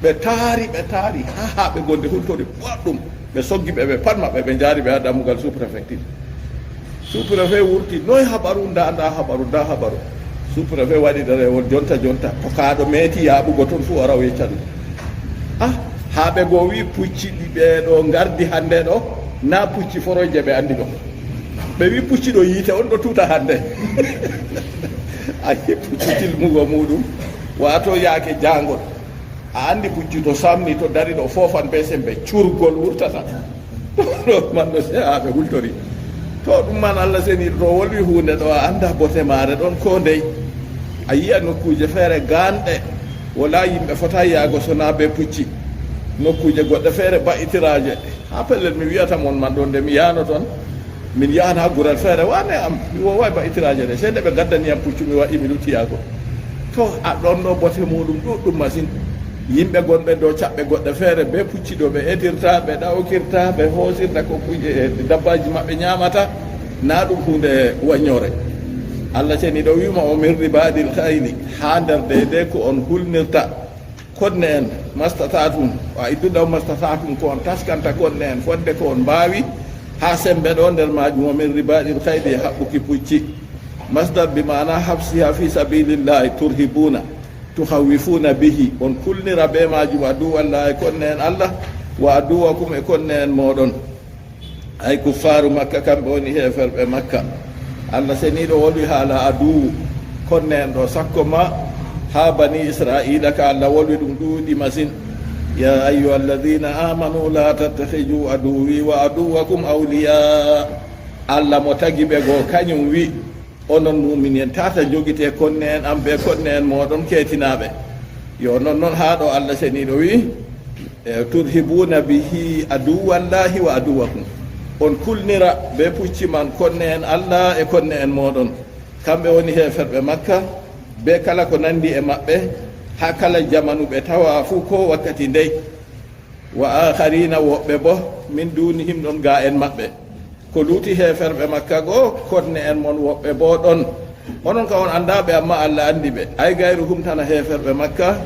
Ɓe taari, ɓe taari, haa, haa ɓe go, nde hultori boɗɗum. Ɓe soggi ɓe, ɓe pat maɓɓe, ɓe njaari ɓe haa dammugal sous-préfecture. Sous-préfet wurti, noy habaru, ndaa, ndaa habaru, ndaa habaru. Sous-préfet waɗi ɗerewol, jonta, jonta. To kaaɗo meeti yaaɓugo ton fuu, wara o yecca ɗum. Ah, haa ɓe go wi' pucci ɗi ɓe ɗo ngardi hannde ɗo, naa pucci foroy je ɓe anndi ɗo. Ɓe wi' pucci ɗo yiite on ɗo tuta hannde. A yi pucci tilmugo muuɗum, waato yaake jaangol. A anndi puccu to samni, to dari ɗo foofan bee semmbe, curgol wurtata. Ɗo man ɗo sey haa ɓe hultori. To ɗum man Allah seniiɗo to wolwi huunde ɗo, a annda bote maare ɗon koo ndey. A yi'a nokkuuje feere gaanɗe, walaa yimɓe fotaay yahgo sonaa bee pucci. Nokkuuje goɗɗe feere ba'itiraaje. Haa pellel mi wi'ata mon man ɗo, nde mi yahno ton, min yahan haa gural feere, wane am, mi woowaay ba'itiraaje ɗe. Sey nde ɓe ngaddani yam puccu, mi wa'i, mi lutti yahgo. To, a ɗon ɗo bote muuɗum ɗuuɗɗum masin. Yimɓe gonɓe dow caɓɓe goɗɗe feere, bee pucci ɗo ɓe etirta, ɓe ɗawkirta, ɓe hoosirta ko kuuje, dabbaaji maɓɓe nyaamata, naa ɗum huunde wanyoore. Allah seniiɗo wi'uma, o min ribaɗil khayli, haa nder deydey ko on hulnirta. Konne'en, mastata'tum, wa iddu lahum mastata'tum, ko on taskanta konne'en fodde ko on mbaawi, haa semmbe ɗo nder maajum, wa min ribaɗil khayli, e haɓɓuki pucci. Masdar bi maana habsiha fi sabilillahi, turhibuna, tukhawwifuna bihi, on kulnira bee maajum, aduwallahi, konne'en Allah, wa aduwakum, e konne'en mooɗon. Ay kuffaaru Makka, kamɓe woni heeferɓe Makka. Allah seniiɗo wolwi haala aduwu, konne'en ɗo sakko ma haa bani Isra'iila ka Allah wolwi ɗum ɗuuɗi masin. Ya ayyuhalladhina amanu la tattakhidhu aduwwi wa aduwwakum awliya. Allah mo tagi ɓe go, kañum wi', onon muumini en, tata njogite konne'en am bee konne'en mooɗon keetinaaɓe. Yo non, non haa ɗo Allah seniiɗo wi', e, turhibuna bihi aduwallahi wa aduwakum. On kulnira bee pucci man konne'en Allah e konne'en mooɗon. Kamɓe woni heeferɓe Makka, bee kala ko nanndi e maɓɓe, haa kala jamanu ɓe tawaa fuu koo wakkati ndey. Wa aakharina, woɓɓe boo, min duunihim, ɗon gaa'en maɓɓe. Ko luuti heeferɓe Makka go, konne'en mon woɓɓe boo ɗon. Onon kam on anndaaɓe, ammaa Allah anndi ɓe. Ay gayruhum, tana heeferɓe Makka,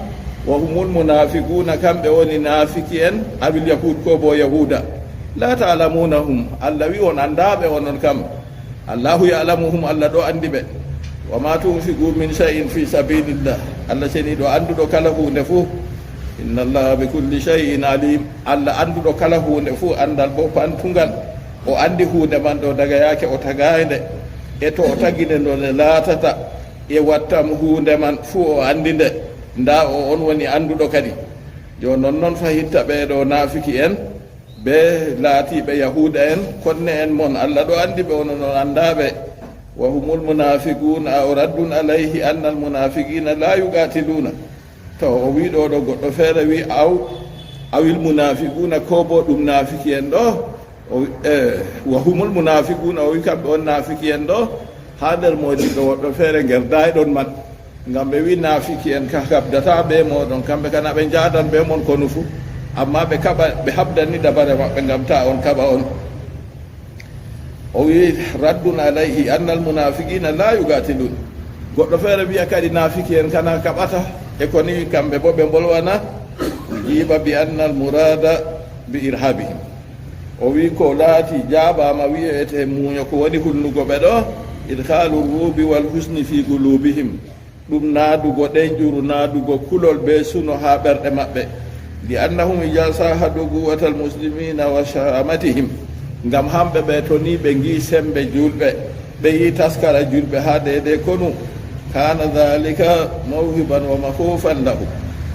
wa humul munaafiquuna, kamɓe woni naafiki'en, awil yahuud, koo boo Yahuuda. Laa ta'lamuunahum, Allah wi'i on anndaaɓe onon kam. Allahu ya'lamuhum, Allah ɗo anndi ɓe. Wa maa tunfiqu min shay'in fi sabilillah, Allah seniiɗo annduɗo kala huunde fuu. Inna Allaha bi kulli shay'in alim, Allah annduɗo kala huunde fuu, anndal boo pantungal. O anndi huunde man ɗo daga yaake o tagaay nde, e to o tagi nde no nde laatata, e wattam huunde man fuu o anndi nde. Ndaa o on woni annduɗo kadi. Yo non non fahitta ɓee ɗo naafiki'en, bee laatiiɓe Yahuuda'en, konne'en mon, Allah ɗo anndi ɓe, onon on anndaa ɓe. Wa humul munaafiquuna, aw raddun alayhi anna al munaafiqiina laa yuqaatiluuna. To o wi'i ɗo, ɗo goɗɗo feere wi'i aw, awil munaafiquuna, koo boo ɗum naafiki'en ɗo, o wi-, eh, wa humul munaafiquuna, o wi'i kamɓe on naafiki'en ɗo, haa nder moodiɓɓe woɗɓe feere ngerdaay ɗon man. Ngam ɓe wi'i naafiki'en ka habdataa bee mooɗon, kamɓe kana ɓe njaadan bee mon konu fuu. Ammaa ɓe kaɓa, ɓe habdani dabare maɓɓe ngam taa on kaɓa on. O wi'i, raddun alayhi anna al munaafiqiina laa yuqaatiluun. Goɗɗo feere wi'a kadi naafiki'en kana kaɓata, e koni kamɓe boo ɓe mbolwana. Ujiiba bi anna al muraada bi irhaabihim. O wi'i ko laati jaabaama wi'ete muuyo ko woni hulnugo ɓe ɗo, idkhaalu ru'bi wal huzni fi quluubihim. Ɗum naadugo ɗenƴuru, naadugo kulol bee suno haa ɓerɗe maɓɓe. Li annahum iza saahadu quwwatal muslimiina wa shaamatihim. Ngam hamɓe ɓe to ni ɓe ngi'i sembe juulɓe, ɓe yi'i taskara juulɓe haa deydey konu. Kaana dhaalika mawhiban wa makhuufan lahum.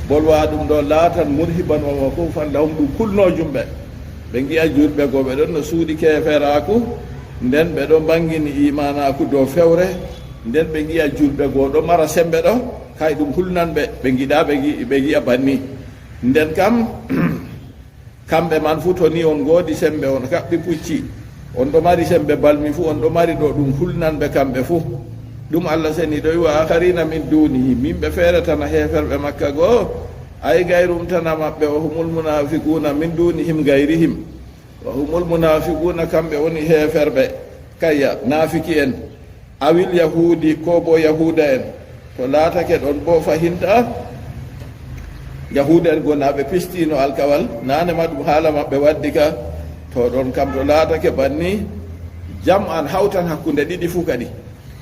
Bolwa ɗum ɗo laatan murhiban wa makhuufan lahum, ɗum kulnoojum ɓe. Ɓe ngi'a juulɓe go ɓe ɗon no suuɗi keeferaaku, nden ɓe ɗon mbaŋgini iimaanaaku dow fewre, nden ɓe ngi'a juulɓe go ɗo mara sembe ɗo, kay ɗum hulnan ɓe, ɓe ngiɗa ɓe ngi-, ɓe ngi'a banni. Nden kam, kamɓe man fuu to ni on ngoodi sembe, on kaɓɓi pucci, on ɗo mari sembe balmi fuu, on ɗo mari ɗo, ɗum hulnan ɓe kamɓe fuu. Ɗum Allah seniiɗo wi'i, wa aakharina min duunihim, yimɓe feere tana heeferɓe Makka go, ay gayrum tana maɓɓe, wa humul munaafiquuna min duunihim gayrihim. Wa humul munaafiquuna, kamɓe woni heeferɓe, kayya, naafiki'en, awil yahuudi, koo boo yahuuda'en. To laatake ɗon boo fahinta, yahuuda'en go na ɓe pistino alkawal, naane ma ɗum haala maɓɓe waddi ka, to ɗon kam to laatake banni, jam'an hawtan hakkunde ɗiɗi fuu kadi.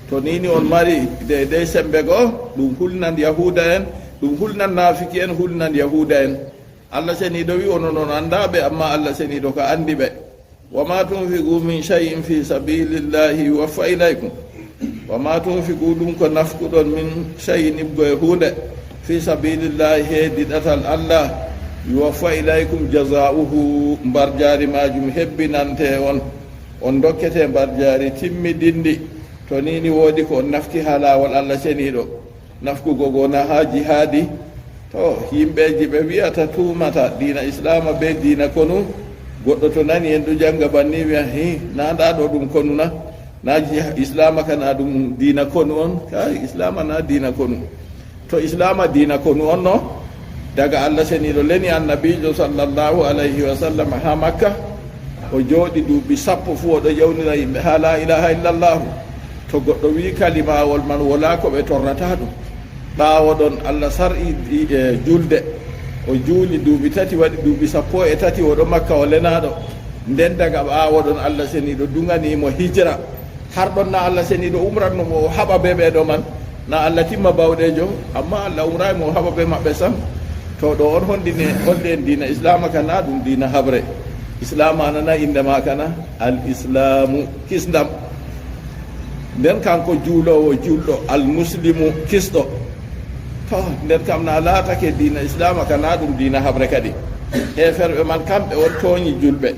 To ni ni on mari deydey sembe go, ɗum hulnan yahuuda'en, ɗum hulnan naafiki'en, hulnan yahuuda'en. Allah seniiɗo wi'i, onon on anndaa ɓe, ammaa Allah seniiɗo ka anndi ɓe. Wa ma tunfiqu min shay'in fi sabilillahi yuwaffa ilaykum. Wa ma tunfiqu, ɗum ko nafquɗon, min shay'in, ibgo e huunde, fi sabilillahi, he diɗatal Allah, yuwaffa ilaykum jaza'uhu, mbarjaari maajum hebbinante on. On dokkete mbarjaari timmidinndi, to ni ni woodi ko on nafki haa laawol Allah seniiɗo. Nafkugo go na haa jihaadi. To, yimɓeeji ɓe wi'ata, tuumata diina Islaama bee diina konu, goɗɗo to nani en ɗo jannga banni wi'a, hi, na ndaa ɗo ɗum konu na? Na jiha-, Islaama ka na ɗum diina konu on? Kay, Islaama na diina konu. To Islaama diina konu on no, daga Allah seniiɗo leni Annabiijo sallallahu alayhi wa sallam haa Makka, o jooɗi duuɓi sappo fuu o ɗo yawnira yimɓe haa laa ilaaha illallahu. To goɗɗo wi'i kalimawol man, wolaa ko ɓe torrata ɗum. Ɓaawo ɗon, Allah sar'i, e, julde. O juuli duuɓi tati, waɗi duuɓi sappo e tati, o ɗo Makka, o lenaaɗo. Nden daga ɓaawo ɗon, Allah seniiɗo duŋani mo hijra. Har ɗon na Allah seniiɗo umranno mo, o haɓa bee ɓee ɗo man. Na Allah timma bawɗeejo, amma Allah umraay mo, o haɓa bee maɓɓe sam. To ɗo on honɗini, holli en diina Islaama ka na ɗum diina haɓre. Islaama nana innde maaka na, al Islaamu, kisndam. Nden kanko juuloowo, juulɗo, al muslimu, kisɗo. To, nden kam na laatake diina Islaama ka na ɗum diina haɓre kadi. Heeferɓe man kamɓe on tooñi julɓe.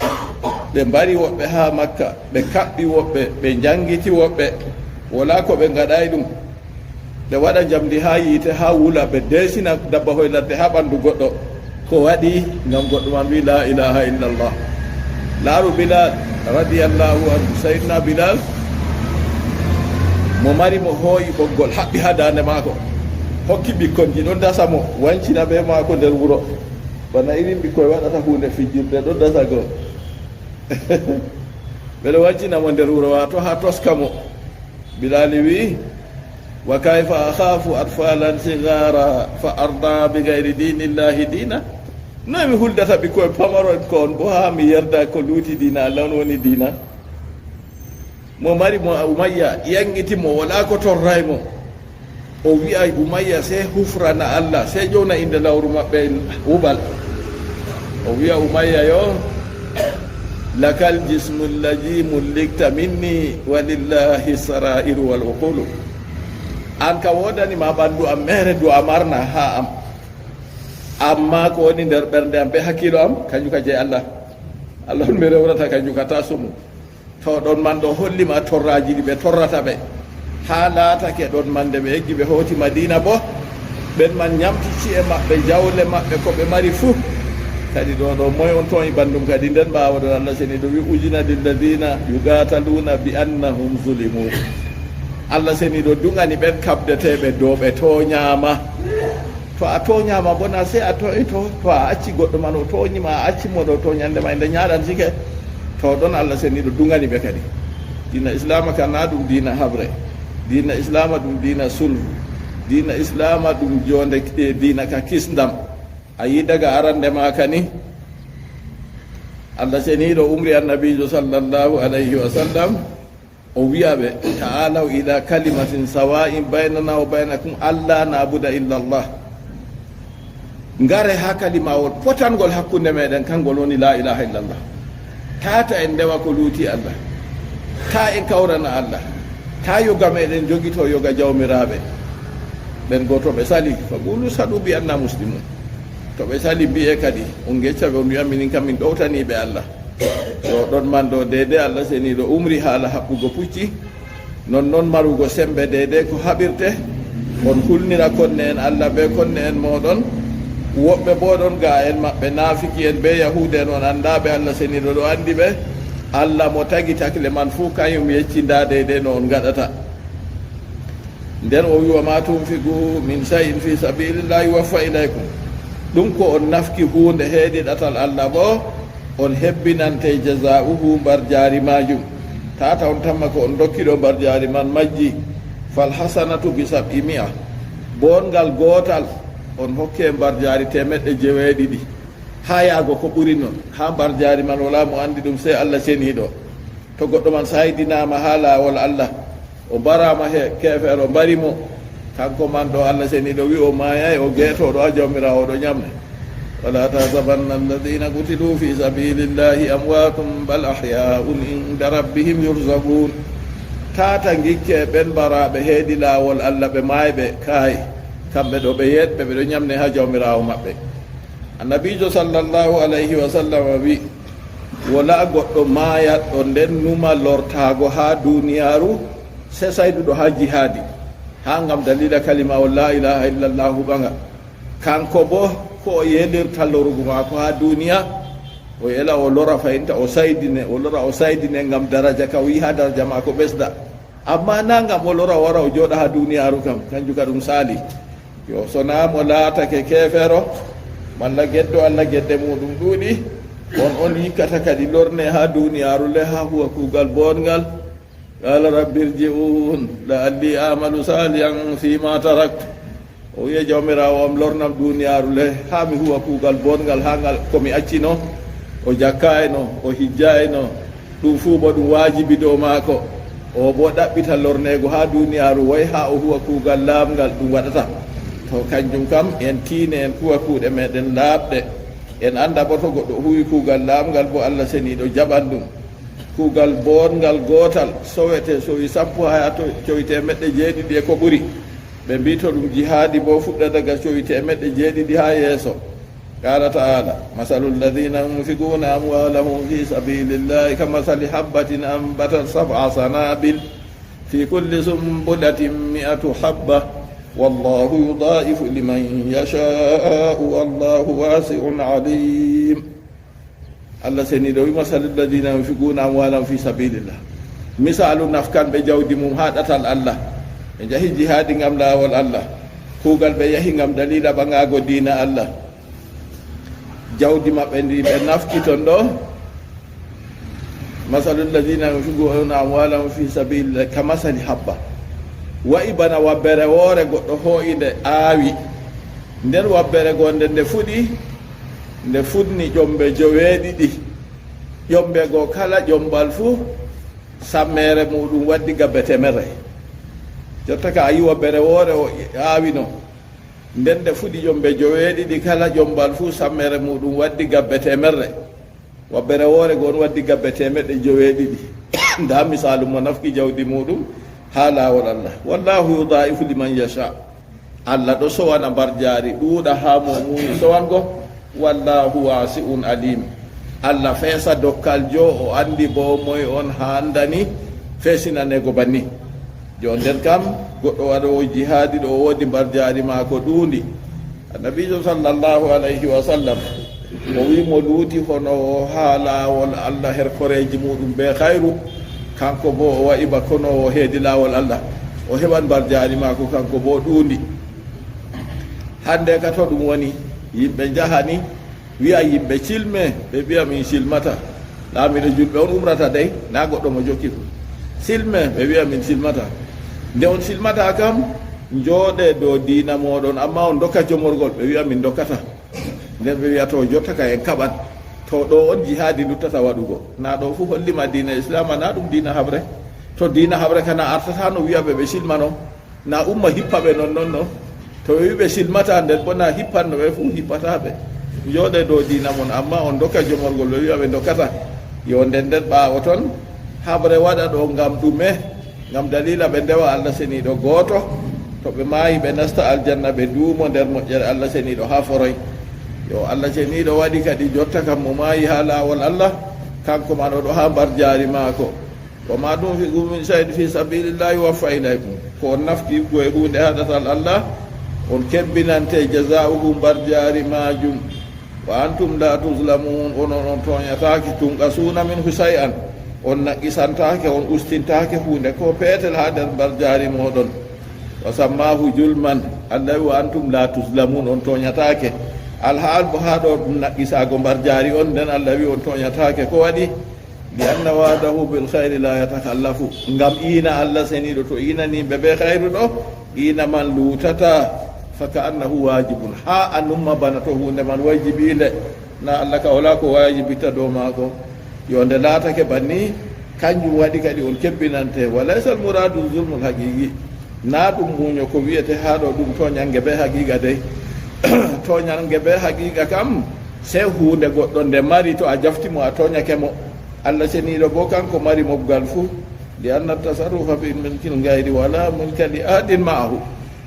Ɓe mbari woɓɓe haa Makka, ɓe kaɓɓi woɓɓe, ɓe njanngiti woɓɓe. Wolaa ko ɓe ngaɗaay ɗum. Ɓe waɗa njamndi haa yiite, haa wula, ɓe deesina dabbahoy ladde haa ɓanndu goɗɗo. Ko waɗi? Ngam goɗɗo man wi'i, "Laa ilaaha illallah." Laaru Bilal radiyallahu anhu, Sayyidina Bilal, mo mari mo hooyi ɓoggol, haɓɓi haa daande maako, hokki ɓikkonji, ɗon dasa mo, wancina bee maako nder wuro. Bana irin ɓikkoy waɗata huunde fijirde, ɗon dasa go. Ɓe ɗo wancina mo nder wuro, waato haa toska mo. Bilali wi'i, "Wa kayfa akhafu atfalan sighara fa arda bi ghayri dinillahi dina?" Noy mi huldata ɓikkoy pamaro'en ko on bo haa mi yerda ko luuti diina Allah on woni diina? Mo mari mo Umayya, yaŋŋiti mo, walaa ko torray mo. O wi'a Umayya sey hufrana Allah, sey ƴowna innde lawru maɓɓe Hubal. O wi'a Umayya yo, "Lakal jismu allazi mullikta minni, walillahi sara'iru wal uqulu." An ka woodani ma ɓandu am meere du a marna haa am. Amma ko woni nder ɓernde am be hakkiilo am, kanjum ka jey Allah. Allah on mi rewrata kanjum ka tasumu. To ɗon man ɗo holli ma torraaji ɗi ɓe torrata ɓe. Haa laatake ɗon man nde ɓe eggi ɓe hooti Madiina bo, ɓen man nyamti ci'e maɓɓe, jawle maɓɓe, ko ɓe mari fuu. Kadi ɗo ɗo moy on tooñi banndum kadi? Nden ɓaawo ɗon Allah seniiɗo wi, "Udhina lilladhina yuqataluna bi annahum zulimu." Allah seniiɗo duŋani ɓen kaɓdeteeɓe dow ɓe tooñaama. To a tooñaama bo na sey a tooñito, to a acci goɗɗo man o tooñi ma, a acci mo ɗo tooñande ma, nde ñaaɗantike. To ɗon Allah seniiɗo duŋani ɓe kadi. Diina Islaama ka na ɗum diina haɓre. Diina Islaama ɗum diina sulhu. Diina Islaama ɗum joonde, eh, diina ka kisndam. A yi daga arande maaka ni, Allah seniiɗo umri Annabiijo sallallahu alayhi wa sallam, o wi'a ɓe, "Ta'alaw ila kalimatin sawa'in baynana wa baynakum alla na'buda illa Allah." Ngare haa kalimawol potangol hakkunde meɗen, kangol woni la ilaha illallah. Tata en ndewa ko luuti Allah. Ta en kawrana Allah. Ta yoga meɗen jogito yoga jawmiraaɓe. Ɓen go to ɓe sali, fa qulu sadu bi anna muslimun. To ɓe sali, mbi'e kadi, on ngecca ɓe, on wi'a minin kam min ɗowtaniiɓe Allah. Ɗo ɗon man ɗo deede Allah seniiɗo umri haala haɓɓugo pucci, non non marugo sembe deede ko haɓirte. On hulnira konne'en Allah be konne'en mooɗon. Woɓɓe boo ɗon ga'a'en maɓɓe, naafiki'en be yahuudu'en, on anndaaɓe Allah seniiɗo ɗo anndi ɓe. Allah mo tagi takle man fuu, kanyum yecci ndaa deede no on ngaɗata. Nden o wi, "Wa ma tunfiqu min shay'in fi sabilillahi yuwaffa ilaykum." Ɗum ko on nafki huunde heedi ɗatal Allah boo, on hebbinante jaza'uhu mbarjaari maajum. Tata on tamma ko on dokki ɗo mbarjaari man majji. Fal hasanatu bi sab'i mi'a. Boongal gootal on hokke mbarjaari teemeɗɗe jeweeɗiɗi. Haa yaago ko ɓuri non. Haa mbarjaari man walaa mo anndi ɗum sey Allah seniiɗo. To goɗɗo man saydinaama haa laawol Allah, o mbaraama he keefeero mbari mo, kanko man ɗo Allah seniiɗo wi'i o maayay, o geetooɗo haa Jawmiraawo, o ɗo nyamna. Wala tahsabanna alladhina qutilu fi sabilillahi amwatun bal ahya'un inda rabbihim yurzaqun. Tata ngikke ɓen mbaraaɓe heedi laawol Allah ɓe maayɓe, kaay, kamɓe ɗo ɓe yeeɗɓe, ɓe ɗo nyamne haa Jawmiraawo maɓɓe. Annabiijo sallallahu alayhi wa sallam wi'i, "Walaa goɗɗo maayatɗo nden numa lortaago haa duuniyaaru, sey sayduɗo haa jihaadi, haa ngam daliila kalimawol laa ilaaha illallahu ɓaŋa." Kanko boo, ko o yeelirta lorugo maako haa duuniya, o ela o lora fayinta, o saydine, o lora o saydine ngam daraja ka o yi'i haa daraja maako ɓesda. Ammaa naa ngam o lora o wara o jooɗa haa duuniyaaru kam, kanjum ka ɗum saali. Yo, sonaa mo laatake keefeero, malla geddo Allah gedde muuɗum ɗuuɗi, on on yikkata kadi lorne haa duuniyaaru le haa huwa kuugal booɗngal. Qaala rabbi irji'uun la'alli a'malu saalihan fiima tarakt. O wi'a, "Jawmiraawo am, lornam duuniyaaru le, haa mi huwa kuugal booɗngal, haa ngal ko mi accino." O jakkaayno, o hijjaayno, ɗum fuu boo ɗum waajibi dow maako. O boo ɗaɓɓita lorneego haa duuniyaaru, way haa o huwa kuugal laaɓngal ɗum waɗata. To kanjum kam, en tiine, en kuwa kuuɗe meeɗen laaɓɗe. En annda boo to goɗɗo huwi kuugal laaɓngal boo, Allah seniiɗo jaɓan ɗum. Kuugal booɗngal gootal sowete, sowi sappo haa to cowi teemeɗɗe jeeɗiɗi e ko ɓuri. Ɓe mbi'i to ɗum jihaadi boo fuɗɗa daga cowi teemeɗɗe jeeɗiɗi haa yeeso. Qaala ta'aala, "Masalu alladhiina yunfiquuna amwaalahum fii sabiilillaahi kamasali habbatin anbatat sab'a sanaabil, fii kulli sunbulatin mi'atu habba, wallaahu yudaa'ifu liman yashaa'u, wallaahu waasi'un aliim." Allah seniiɗo wi, "Masalu lladina yunfiquna amwalahum fi sabilillah." Misaalu nafkanɓe jawdi mum haa ɗatal Allah. Ɓe njahi jihaadi ngam laawol Allah. Kuugal ɓe yahi ngam daliila ɓaŋaago diina Allah. Jawdi maɓɓe ndi ɓe nafki ton ɗo. "Masalu lladina yunfiquna amwalahum fi sabilillah kamasali habba." Wa'i bana wabbere woore goɗɗo hoo'i nde aawi. Nden wabbere goo nde nde fuɗi, nde fuɗni ƴombe joweeɗiɗi. Ƴombe goo kala ƴombal fuu sammeere muuɗum waddi gabbe teemerre. Jotta ka a yi wabbere woore o aawino. Nden nde fuɗi ƴombe joweeɗiɗi, kala ƴombal fuu sammeere muuɗum waddi gabbe teemerre. Wabbere woore goo on waddi gabbe teemeɗɗe joweeɗiɗi. Ndaa misaalu mo nafki jawdi muuɗum haa laawol Allah. "Wallahu yudaa'ifu liman yasha." Allah ɗo sowana mbarjaari ɗuuɗa haa mo o muuni sowango. "Wallahu wasi'un alim." Allah feesa dokkal jo, o anndi boo moy on haandani feesinaneego banni. Jooni nden kam, goɗɗo waɗoowo jihaadi ɗo o woodi mbarjaari maako ɗuundi. Annabiijo sallallahu alayhi wa sallam o wi, "Mo luuti honoowo haa laawol Allah her koreeji muuɗum bee hayru, kanko boo o wa'i ba konoowo heedi laawol Allah, o heɓan mbarjaari maako kanko boo ɗuundi." Hannde ka to ɗum woni, yimɓe njahani, wi'a yimɓe, "Cilme," ɓe wi'a, "Min cilmata." Laamiiɗo julɓe on umrata dey, naa goɗɗo mo jokki fu. "Cilme," ɓe wi'a, "Min cilmata." Nde on cilmata kam, njooɗe dow diina mooɗon, ammaa on ndokka jomorgol, ɓe wi'a, "Min ndokkata." Nden ɓe wi'a, "To jotta ka en kaɓan." To ɗo on jihaadi luttata waɗugo. Naa ɗo fu holli ma diina Islaama, naa ɗum diina haɓre. To diina haɓre kana artata no wi'a ɓe ɓe cilmano. Na umma hippa ɓe non non non. To ɓe wi ɓe silmata, nden bo na hippanno ɓe fuu, hippata ɓe. Njooɗe dow diina mon, amma on dokka jomorgol ɓe wi'a ɓe dokkata. Yo nden nden ɓaawo ton, haɓre waɗa ɗo ngam ɗume? Ngam daliila ɓe ndewa Allah seniiɗo gooto. To ɓe maayi, ɓe nasta aljanna, ɓe duumo nder moƴƴere Allah seniiɗo haa foroy. Yo Allah seniiɗo waɗi kadi jotta kam mo maayi haa laawol Allah, kanko man o ɗo haa mbarjaari maako. Wa ma tunfiqu min shay'in fi sabilillahi yuwaffa ilaykum. Ko on nafti ko e huunde haa ɗatal Allah, on kebbinante jazaa'uhu, mbarjaari maajum. Wa antum la tuzlamun, onon on tooñataake, tunqasuuna minhu shay'an, on naqisantaake, on ustintaake huunde ko peetel haa nder mbarjaari mooɗon. Wa sammaahu julman, Allah wi wa antum la tuzlamun, on tooñataake. Alhaal bo haa ɗo ɗum naqisaago mbarjaari on, nden Allah wi on tooñataake. Ko waɗi? Li anna wa'dahu bil khayri la yatakhallafu. Ngam iina Allah seniiɗo to iinani ɓe bee khayru ɗo, iina man luutataa, fa ka annahu waajibun. Haa a numma bana to huunde man wajibiinde. Na Allah ka walaa ko wajibitta dow maako. Yo nde laatake banni, kanjum waɗi kadi on kebbinante. Wa laysal muraadu zulmul haqiiqi. Na ɗum muuɲo ko wi'ete haa ɗo ɗum tooɲannge bee haqiiqa dey. Tooɲannge bee haqiiqa kam, sey huunde goɗɗo nde mari, to a jafti mo, a tooɲake mo. Allah seniiɗo boo, kanko mari mobgal fuu. Li anna tasarrufa fi milkil gayri wala mulka li ahadin ma'ahu.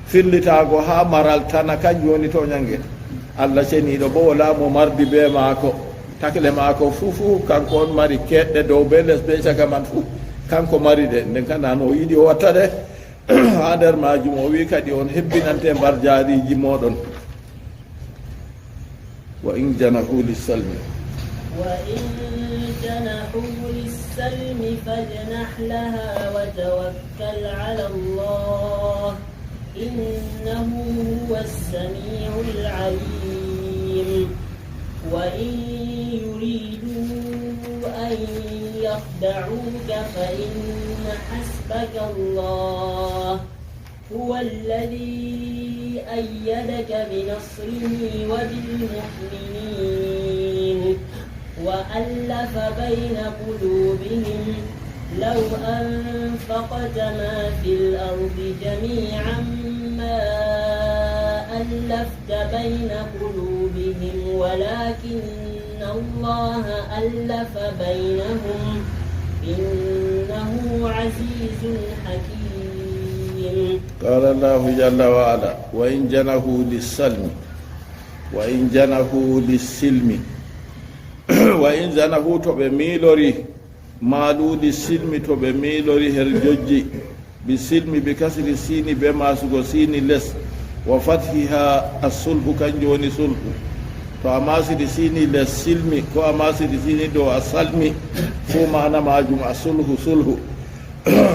Fillitaago haa maral tana, kanjum woni tooɲannge. Allah seniiɗo boo, walaa mo mardi bee maako. Takle maako fuu fuu, kanko on mari keeɗɗe dow bee les bee caka man fuu. Kanko mari ɗe, nden kam na no o yiɗi o watta ɗe. Haa nder maajum o wi'i kadi on hebbinante mbarjaariiji mooɗon. Wa in janahu lissalmi. وإن جنحوا للسلم فاجنح لها وتوكل على الله، إنه هو السميع العليم. وإن يريدوا أن يخدعوك فإن حسبك الله، هو الذي أيدك بنصره وبالمؤمنين، وألف بين قلوبهم، لو أنفقت ما في الأرض جميعا ما ألفت بين قلوبهم، ولكن الله ألف بينهم، إنه عزيز حكيم. قال الله جل وعلا: وإن جنحوا للسلم، وإن جنحوا للسلم، وإن جنحوا، to ɓe miilorii, maaluuɗi silmi, to ɓe miilorii her jojji, bi silmi, bi kasri siini, bee maasugo siini les, wa fathiha as-sulhu, kanjum woni sulhu. To a maasidi siini les silmi, ko a maasidi siini dow a salmi, fuu maana maajum a sulhu, sulhu.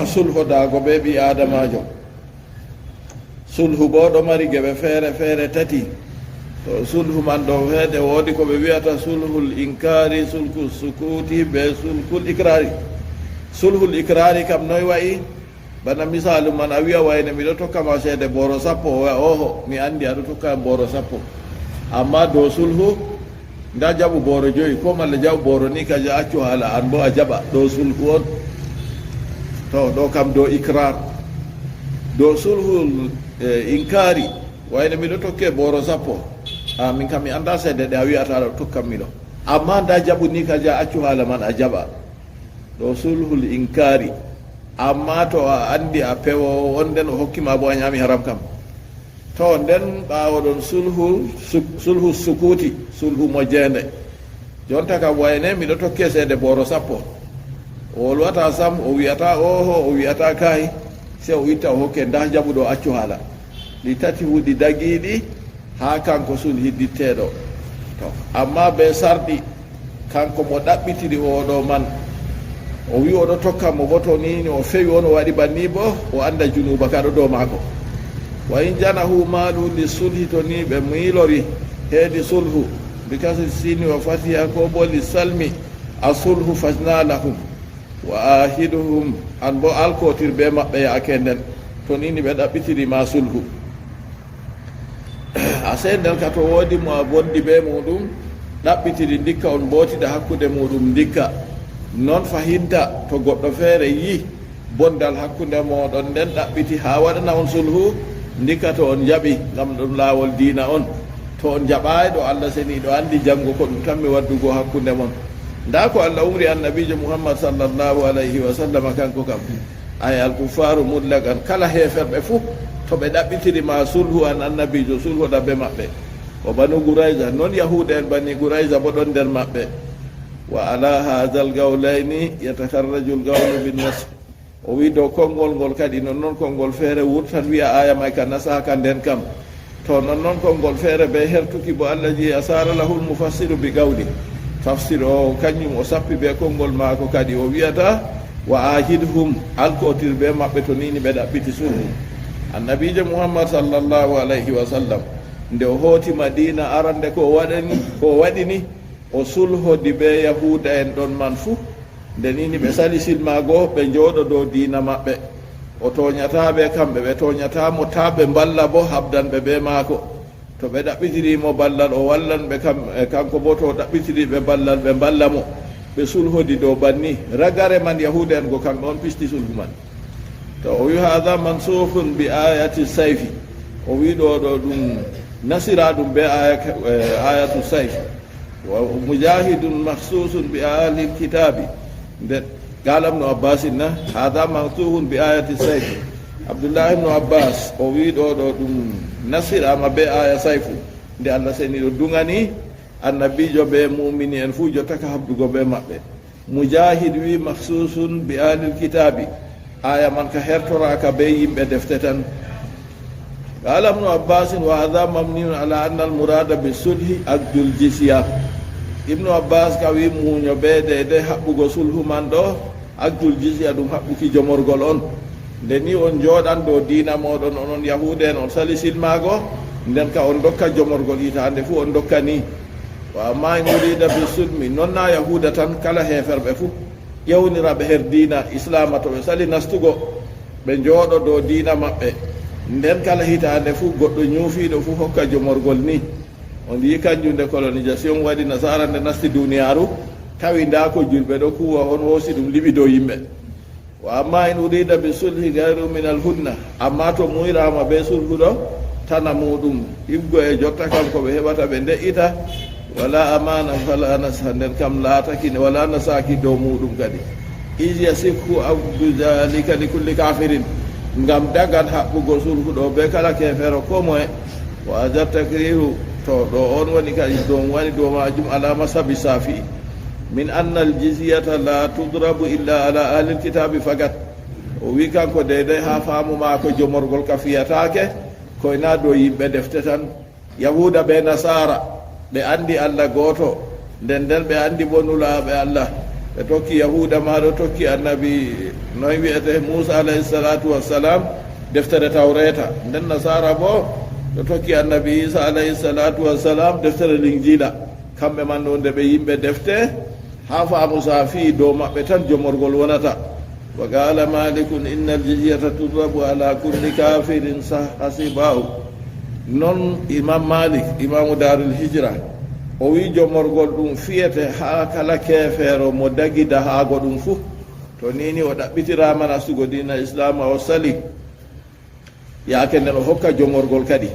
Sulhodaago bee ɓii aadamaajo. Sulhu boo ɗo mari geɓe feere feere tati. To sulhu man ɗo feere woodi ko ɓe wi'ata sulhul inkaari, sulhul sukuuti, bee sulhul ikraari. Sulhul ikraari kam noy wa'i? Bana misaalu man, a wi'a wayne, "Miɗo tokka ma ceede booro sappo." O wi'a, "Ooho, mi anndi aɗo tokka yam booro sappo." Ammaa dow sulhu, ndaa jaɓu booro jowi, koo malla jaɓu booro ni, ka ja accu haala, an boo a jaɓa. Dow sulhu on. To, ɗo kam dow ikraar. Dow sulhu, eh, inkaari, wayne, "Miɗo tokke booro sappo." A, min kam mi anndaa ceede ɗe a wi'ata aɗo tokka mi ɗo. Ammaa ndaa jaɓu ni, ka ja accu haala man, a jaɓa. Ɗo sulhul inkaari. Ammaa to a anndi a pewoowo on, nden o hokki ma boo a nyaami haram kam. To, nden ɓaawo ɗon sulhu suk-, sulhu sukuuti, sulhu mojeende. Jonta kam wayne, "Miɗo tokke ceede booro sappo." O wolwata sam, o wi'ata ooho, o wi'ata kaay, sey o itta o hokke, ndaa jaɓu ɗo accu haala. Ɗi tati fu ɗi dagiiɗi, haa kanko sulhiditteeɗo. To, ammaa bee sarɗi, kanko mo ɗaɓɓitiri oo ɗo man, o wi'i o ɗo tokka mo boo, to ni, ni o fewi on, o waɗi banni boo, o annda junuuba ka ɗo dow maako. "Wa in janahu maalu li sulhi," to ni ɓe miilori heedi sulhu, "bi kasri sini wa fatiha," ko boo "li salmi," a sulhu, "fajna lahum wa ahiduhum," an boo alkotir bee maɓɓe yaake nden, to ni, ni ɓe ɗaɓɓitiri ma sulhu. A sey nder ka to woodi mo a bondi bee muuɗum, ɗaɓɓitiri ndikka on mbootida hakkunde muuɗum ndikka. Non fahinta to goɗɗo feere yi'i bondal hakkunde mooɗon nden ɗaɓɓiti haa waɗana on sulhu, ndikka to on njaɓi, ngam ɗum laawol diina on. To on njaɓaay ɗo Allah seniiɗo anndi janngo ko ɗum tammi waddugo hakkunde mon. Ndaa ko Allah umri Annabiijo Muhammad sallallahu alayhi wa sallam kanko kam. Ay, al-kuffaaru mutlaqan, kala heeferɓe fuu, to ɓe ɗaɓɓitiri ma sulhu an Annabiijo, sulhoɗa bee maɓɓe. Wa Banu Qurayza, non Yahuuda en Bani Qurayza boo ɗon nder maɓɓe. Wa ala haazal qawlayni yatakarrajul qawlu bin nasr. O wi'i dow konngol ngol kadi, non non konngol feere wurtan wi'a aaya may ka nasaaka nden kam. To non non konngol feere bee hertuki boo Allah ji asara lahul mufassiru bi qawli. Tafsir o kanjum o sappi bee konngol maako kadi o wi'ata, "Wa ahidhum," alkotir bee maɓɓe to ni ni ɓe ɗaɓɓiti sulhu. Annabiijo Muhammad sallallahu alayhi wa sallam, nde o hooti Madiina arande ko o waɗani, ko o waɗini, o sulhodi bee Yahuuda en ɗon man fuu. Nde ni ni ɓe sali silmaago, ɓe njooɗo dow diina maɓɓe. O tooñataa ɓe, kamɓe ɓe tooñataa mo, taa ɓe mballa boo habdanɓe bee maako. To ɓe ɗaɓɓitiri mo ballal, o wallan ɓe kam, e kanko boo to o ɗaɓɓitiri ɓe ballal, ɓe mballa mo. Ɓe sulhodi dow banni. Ragare man Yahuuda en go kamɓe on pisti sulhu man. To o wi, "Haadha mansukhun bi ayati sayfi." O wi ɗo, ɗo ɗum nasira ɗum be aya, eh, ayatu sayf. Wa mujahidun makhsusun bi ahlil kitabi. Nde, qala Ibnu Abbasin na, "Haadha mansukhun bi ayati sayf." Abdullah ibnu Abbas, o wi ɗo, ɗo ɗum nasirama be aya sayfu. Nde Allah seniiɗo duŋani annabiijo be muumini en fuu jottaka habdugo be maɓɓe. Mujahid wi, "Makhsusun bi ahlil kitabi." Aya man ka hertoraaka be yimɓe defte tan. Qala Ibnu Abbasin, "Wa hadha mabniyun ala anna al murada bi sulhi aqdul jizya." Ibnu Abbas ka wi muuño be deydey haɓɓugo sulhu man ɗo, aqdul jizya ɗum haɓɓuki jomorgol on. Nde ni on njooɗan dow diina mooɗon, onon Yahuuda en, on sali silmaago, nden ka on ndokka jomorgol hitaande fuu on ndokka ni. Wa amma in urida bi sulmi, non na Yahuuda tan, kala heeferɓe fuu. Ƴewniraɓe her diina Islaama to ɓe sali nastugo, ɓe njooɗo dow diina maɓɓe. Nden kala hitaande fuu goɗɗo nyuufiiɗo fuu hokka jomorgol ni. On yi'i kanjum nde colonisation waɗi nasaara nde nasti duniyaaru, tawi ndaa ko julɓe ɗo kuuwa on hoosi ɗum liɓi dow yimɓe. Wa amma in urida bi sulhi gayru min al hudna, amma to muuyraama be sulhu ɗo, tana muuɗum, higgo e jotta kam ko ɓe heɓata ɓe nde'ita, wala amana fala nasa, nden kam laataki, wala nasaaki dow muuɗum kadi. Iz yasihhu aqdu zalika li kulli kafirin, ngam dagan haɓɓugo sulhu ɗo be kala keefeero ko moye. Wa hadha takriru, to ɗo on woni kadi ɗum woni dow maajum ala mazhabi Shafi'i. Min anna al jizyata la tudrabu illa ala ahli al kitabi fakat. O wi kanko deydey haa faamu maako jomorgol ka fiyataake, koy na dow yimɓe defte tan, Yahuuda be Nasaara. Ɓe anndi Alla gooto, nden nden ɓe anndi bo Nulaaɓe Alla. Ɓe tokki Yahuuda maa ɗo tokki annabi, noy wi'ete, Muusa alayhi salaatu wassalam, deftere Tawreeta. Nden Nasaara bo, ɓe tokki annabi Iisa alayhi salaatu wassalam, deftere Linjiila. Kamɓe man ɗo nde ɓe yimɓe defte, haa faamu sa fii dow maɓɓe tan jomorgol wonata. Wa qaala Maalikun innal jizyata tudrabu ala kulli kaafirin sahha sibaahu. Non Imam Malik, Imaamu Daarul Hijra, o wi'i jomorgol ɗum fiyete haa kala keefeero mo dagi dahaago ɗum fuu. To nii ni o ɗaɓɓitiraama nastugo diina Islaama o sali. Yaake nden o hokka jomorgol kadi.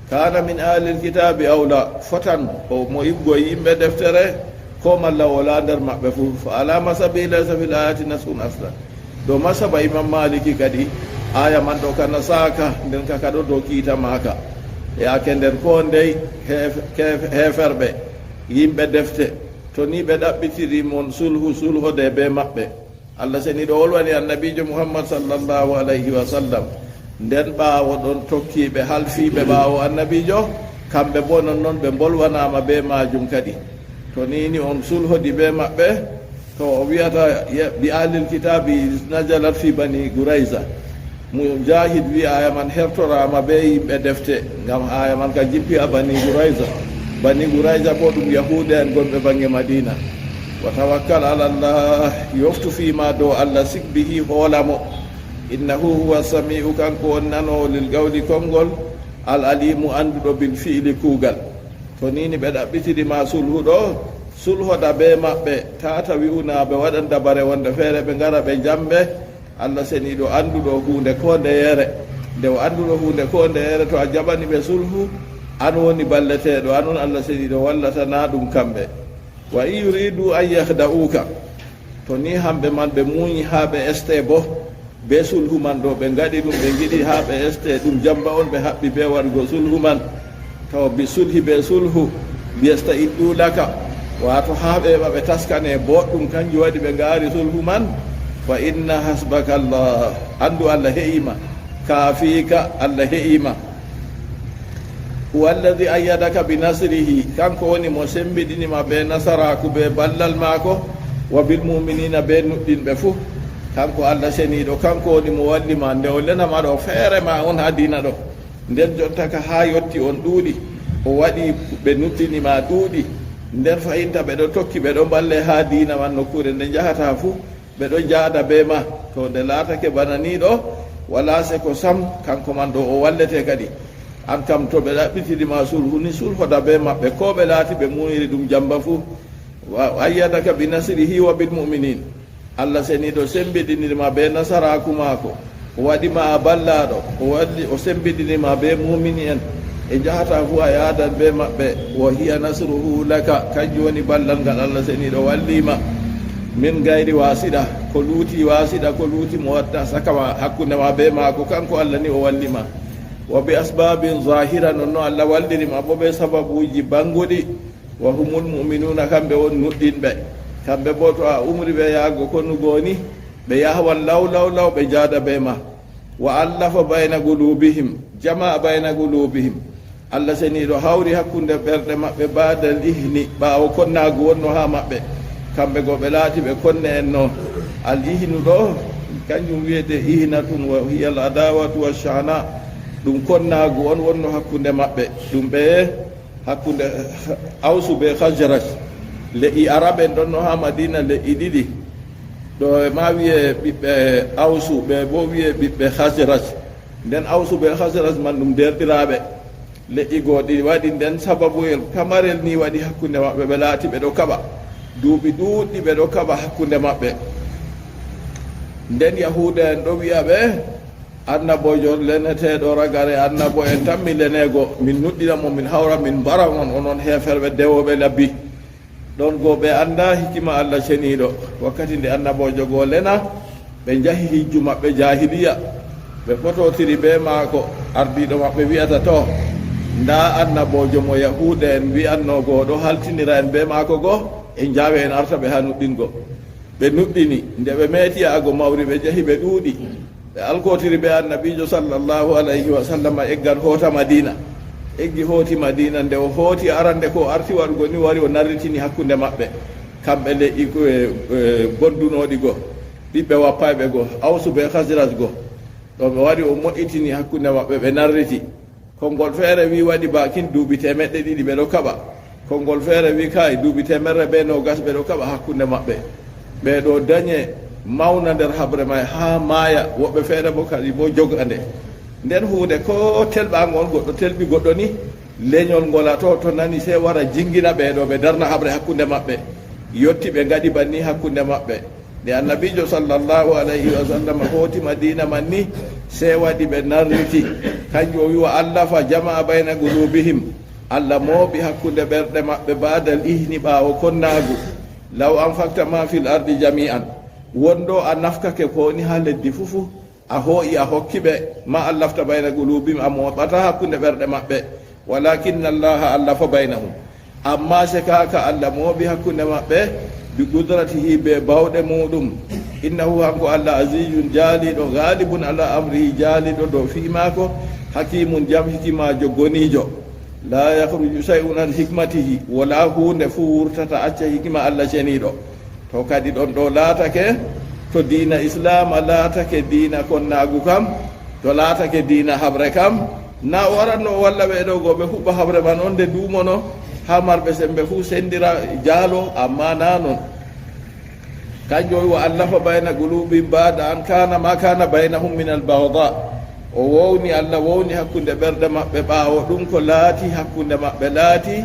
Kaana min ahlil kitaabi awla, fotan o mo ibgo yimɓe deftere, ko malla o walaa nder maɓɓe fuu. Fa alaa masabi laysa fil ayati nasun aslan. Dow masaba Imam Maliki kadi, aya man ɗo ka nasaaka, nden ka ka ɗo dow kiita maaka. Yaake nden ko ndey heef-, keef-, heeferɓe, yimɓe defte, to ni ɓe ɗaɓɓitiri mon sulhu, sulhode bee maɓɓe. Allah seniiɗo wolwani annabiijo Muhammad sallallahu alayhi wa sallam. Nden ɓaawo ɗon tokkiiɓe halfiiɓe ɓaawo annabiijo, kamɓe boo non non ɓe mbolwanaama bee maajum kadi. To nii ni on sulhodi bee maɓɓe, to o wi'ata, ya-, bi ahlil kitaabi nazalat fi Bani Qurayza. Mujaahid wi'i aaya man hertoraama bee yimɓe defte, ngam aaya man ka jippi a Bani Qurayza. Bani Qurayza boo ɗum Yahuudu'en gonɓe baŋnge Madiina. Wa tawakkal ala Allah, yoftu fii ma dow Allah, sik bihi, hoola mo. Innahu huwa sami'u, kanko on nanoowo lil qawli, konngol, al alimu, annduɗo bil fi'li, kuugal. To nii ni ɓe ɗaɓɓitiri ma sulhu ɗo, sulhoda bee maɓɓe, tata wi'u na ɓe waɗan dabare wonde feere ɓe ngara ɓe njamɓe. Allah seniiɗo annduɗo huunde koo ndeyere. Nde o annduɗo huunde koo ndeyere, to a jaɓani ɓe sulhu, an woni balleteeɗo, an on Allah seniiɗo wallata, naa ɗum kamɓe. Wa in yuridu an yakhda'uka. To nii hamɓe man ɓe muuyi haa ɓe este boo, bee sulhu man ɗo ɓe ngaɗi ɗum, ɓe ngiɗi haa ɓe este, ɗum jamba on ɓe haɓɓi bee waɗugo sulhu man. Taw bi sulhi bee sulhu, liyasta'iddu laka. Waato haa ɓe heɓa ɓe taskane booɗɗum, kanjum waɗi ɓe ngaari sulhu man. Fa inna hasbaka Allah. Anndu Allah he'i ma. Kaafika, Allah he'i ma. Huwa alladhi ayyadaka bi nasrihi, kanko woni mo sembiɗini ma bee nasaraaku, bee ballal maako, wa bil mu'minina, bee nuɗɗinɓe fuu. Kanko Allah seniiɗo, kanko woni mo walli ma. Nde o lena ma ɗo, feere ma on haa diina ɗo. Nden jonta ka haa yotti on ɗuuɗi, o waɗi ɓe nuɗɗini ma ɗuuɗi. Nden fahinta ɓe ɗo tokki, ɓe ɗo mballe haa diina man nokkuure nde njahata fuu. Ɓe ɗo njaada bee ma, to nde laatake bana nii ɗo, walaa seko sam, kanko man ɗo o wallete kadi. An kam, to ɓe ɗaɓɓitiri ma sulhu ni, sulhoda bee maɓɓe, koo ɓe laati ɓe muuyiri ɗum jamba fuu. Wa ayyadaka bi nasrihi wa bil mu'minin. Allah seniiɗo sembiɗiniri ma bee nasaraaku maako. O waɗi ma a ballaaɗo, o walli, o sembiɗini ma bee muumini en. Ɓe njahata fuu a yaadan bee maɓɓe. Wa hiya nasruhu laka, kanjum woni ballal ngal Allah seniiɗo walli ma. Min gayri wasiɗa, ko luuti wasiɗa, ko luuti mo watta saka ma, hakkunde ma bee maako, kanko Allah ni o walli ma. Wa bi asbabin zahira, non no Allah walliri ma boo bee sababuuji bannguɗi. Wa humul mu'minuna, kamɓe woni nuɗɗinɓe. Kamɓe boo to a umri ɓe yahgo konu goo ni, ɓe yahwan law, law, law, ɓe njaada bee ma. Wa allafa bayna qulubihim, jama'a bayna qulubihim. Allah seniiɗo hawri hakkunde ɓerɗe maɓɓe, ba'dal ihni, ɓaawo konnaagu wonno haa maɓɓe. Kamɓe go ɓe laati ɓe konne en no. Al ihnu ɗo, kanjum wiyete ihnatun, wa hiya al adawatu wa shahna. Ɗum konnaagu on wonno hakkunde maɓɓe. Ɗum ɓe hakkunde Awsu be Khazraj. Le'i Arab en ɗon no haa Madina, le'i ɗiɗi. Ɗo e ma wi'e ɓiɓɓe Awsu, ɓe bo wi'e ɓiɓɓe Khazraj. Nden Awsu be Khazraj man ɗum deerɗiraaɓe. Le'i go ɗi waɗi, nden sababuyel pamarel ni waɗi hakkunde maɓɓe, ɓe laati ɓe ɗo kaɓa. Duuɓi ɗuuɗɗi ɓe ɗo kaɓa hakkunde maɓɓe. Nden Yahuuda en ɗo wi'a ɓe, Annaboojo leneteeɗo ragare annabo en tan mi leneego, min nuɗɗina mo, min hawra, min mbara on, onon heeferɓe dewooɓe labbi. Ɗon go ɓe anndaa hikima Allah ceniiɗo. Wakkati nde annaboojo go lena, ɓe njahi hijju maɓɓe jaahiliya. Ɓe fototiri bee maako, ardiiɗo maɓɓe wi'ata, "To, ndaa annaboojo mo Yahuuda en wi'anno go ɗo haltinira en bee maako go, en njaawe en arta ɓe haa nuɗɗingo." Ɓe nuɗɗini, nde ɓe meeti ya'ago mawri, ɓe njahi ɓe ɗuuɗi. Ɓe alkootiri bee Annabiijo sallallahu alayhi wa sallam, eggan hoota Madiina. Eggi hooti Madiina. Nde o hooti arande ko o arti waɗugo ni, wari o narritini hakkunde maɓɓe, kamɓe leƴƴi ko e, e, gondunooɗi go, ɓiɓɓe wappayɓe go, Awsu be Khazraj go. Ɗo ɓe wari o moƴƴitini hakkunde maɓɓe, ɓe narriti. Konngol feere wi waɗi baakin duuɓi teemeɗɗe ɗiɗi ɓe ɗo kaɓa. Konngol feere wi kaay duuɓi teemerre be noogas ɓe ɗo kaɓa hakkunde maɓɓe. Ɓe ɗo dañe mawna nder haɓre may haa maaya, woɓɓe feere bo kadi bo joga nde. Nden huunde ko telɓaango on goɗɗo telɓi goɗɗo ni, leñol ngola to, to nani sey wara jingina ɓe ɗo, ɓe darna haɓre hakkunde maɓɓe. Yotti ɓe ngaɗi banni hakkunde maɓɓe. Nde Annabiijo sallallahu alayhi wa sallam hooti Madiina man ni, sey waɗi ɓe narriti. Kanjum o wi, "Wa allafa jama'a bayna qulubihim." Allah mooɓi hakkunde ɓerɗe maɓɓe, ba'dal ihni, ɓaawo konnaagu. "Law anfaqta ma fil ardi jami'an." Wondo a nafkake ko woni haa leddi fuu fuu, a hoo'i a hokki ɓe, "ma allafta bayna qulubihim," a mooɓata hakkunde ɓerɗe maɓɓe. "Walakinna Allaha allafa baynahum." Ammaa sekaaka, Allah mooɓi hakkunde maɓɓe, "bi qudratihi," bee baawɗe muuɗum. "Innahu," hanko Allah, "azizun," jaaliiɗo, "ghalibun ala amrihi," jaaliiɗo dow fii maako, "hakimun," jam hikimaajo, goniijo. "La yakhruju shay'un an hikmatihi," walaa huunde fuu wurtata acca hikima Allah ceniiɗo. To kadi ɗon ɗo laatake, to diina Islaama laatake diina konnaagu kam, to laatake diina haɓre kam, na o waranno o walla ɓe ɗo go ɓe huɓɓa haɓre man on nde duumono, haa marɓe sembe fuu sendira jaalo, ammaa na non. Kanjum o wi, "Wa allafa bayna qulubihim ba'da an kana ma kana baynahum min al-baghda." O wowni, Allah wowni hakkunde ɓerɗe maɓɓe ɓaawo ɗum ko laati hakkunde maɓɓe laati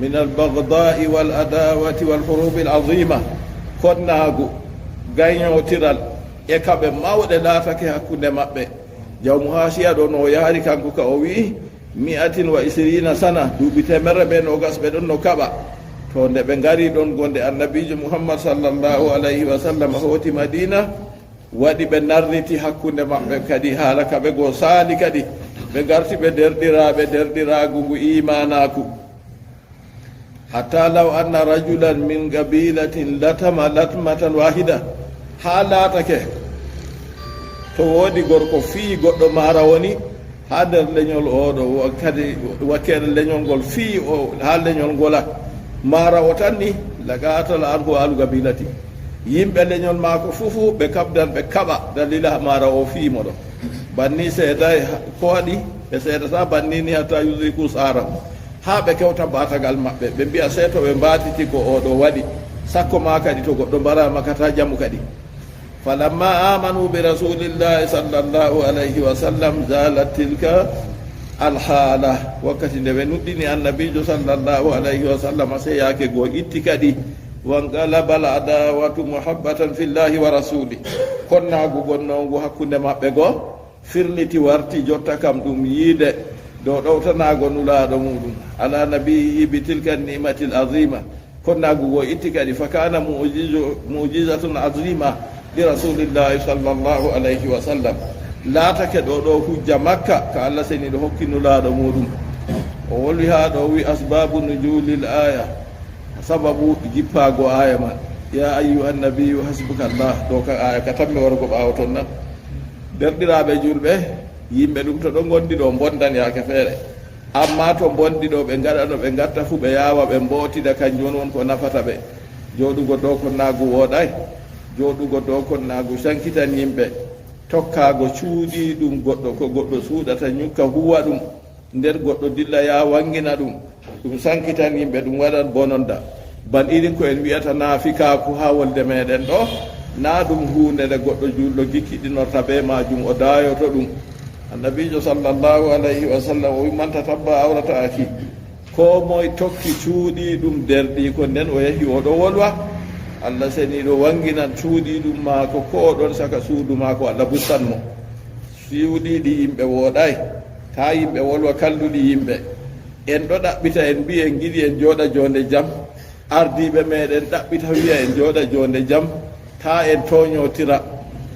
min al-baghda'i wal adawati wal hurubil azima. Konnaagu, gaynootiral e kaɓe mawɗe laatake hakkunde maɓɓe. Jawmu Haasiya ɗo no o yahri kanko ka o wi'i, "Mi'atin wa isrina sana," duuɓi teemerre ɓe noogas ɓe ɗon no kaɓa. To nde ɓe ngari ɗon go nde Annabiijo Muhammad sallallahu alayhi wa sallam hooti Madiina, waɗi ɓe narriti hakkunde maɓɓe kadi haala ka ɓe go saali kadi. Ɓe ngarti ɓe derɗiraaɓe, derɗiraagu ngu iimaanaaku. "Hatta law anna rajulan min qabilatin latama latmatan wahida." Haa laatake to woodi gorko fii goɗɗo maara woni haa nder leñol o ɗo, wa-, kadi wakkeere leñol ngol fii o haa leñol ngola maara o tan ni, "laqatala anhu alu qabilati." Yimɓe leñol maako fuu fuu ɓe kabdan ɓe kaɓa dalila maara o fii mo ɗo. Banni seedaay ha-, ko waɗi ɓe seedata banni ni hatta yudriku saara. Haa ɓe kewta baatagal maɓɓe, ɓe mbi'a sey to ɓe mbaatiti ko o ɗo waɗi, sakko ma kadi to goɗɗo mbaraama ka taa jamu kadi. "Falamma amanu bi rasulillahi sallallahu alayhi wa sallam zalat tilka alhala." Wakkati nde ɓe nuɗɗini Annabiijo sallallahu alayhi wa sallam, sey yaake goo itti kadi. "Wanqalaba al adawatu muhabbatan fillahi wa rasuli." Konnaagu gonnoongu hakkunde maɓɓe goo firliti warti jotta kam ɗum yiide dow ɗowtanaago Nulaaɗo muuɗum, ala nabiyihi bi tilka ni'matil azima. Konnaagu go itti kadi, fa kana mu'jizu-, mu'jizatun azima li rasulillahi sallallahu alayhi wa sallam. Laatake ɗo ɗo hujja makka ka Allah seniiɗo hokki Nulaaɗo muuɗum. O wolwi haa ɗo wi asbabu nuzulil aya. Sababu jippaago aaya man, "Ya ayyuhan nabiyyu hasbukallah," ɗo ka aaya ka tammi wargo ɓaawo ton nan. Derɗiraaɓe juulɓe, yimɓe ɗum to ɗo ngondi ɗo mbondan yaake feere. Amma to mbondi ɗo ɓe ngaɗa no ɓe ngatta fuu ɓe yaawa ɓe mbootida, kanjum woni won ko nafata ɓe. Jooɗugo dow konnaagu wooɗaay. Jooɗugo dow konnaagu sankitan yimɓe. Tokkaago cuuɗi ɗum goɗɗo, ko goɗɗo suuɗata nyukka huwa ɗum. Nder goɗɗo dilla yaa wangina ɗum, ɗum sankitan yimɓe, ɗum waɗan bononda. Ban irin ko en wi'ata naafikaaku haa wolde meɗen ɗo, na ɗum huunde nde goɗɗo juulɗo gikkiɗinorta bee maajum, o daayoto ɗum. Annabiijo sallallahu alayhi wa sallam o wi, "Man tatabba awrata aki." Koo moy tokki cuuɗi ɗum derɗiiko, nden o yahi o ɗo wolwa, Allah seniiɗo wanginan cuuɗi ɗum maako, ko o ɗon saka suudu maako, Allah bustan mo. Siwɗiiɗi yimɓe wooɗaay, taa yimɓe wolwa kalluɗi yimɓe. En ɗo ɗaɓɓita, en mbi'i en ngiɗi en jooɗa joonde jam. Ardiiɓe meɗen ɗaɓɓita wi'a en jooɗa joonde jam, taa en tooñootira,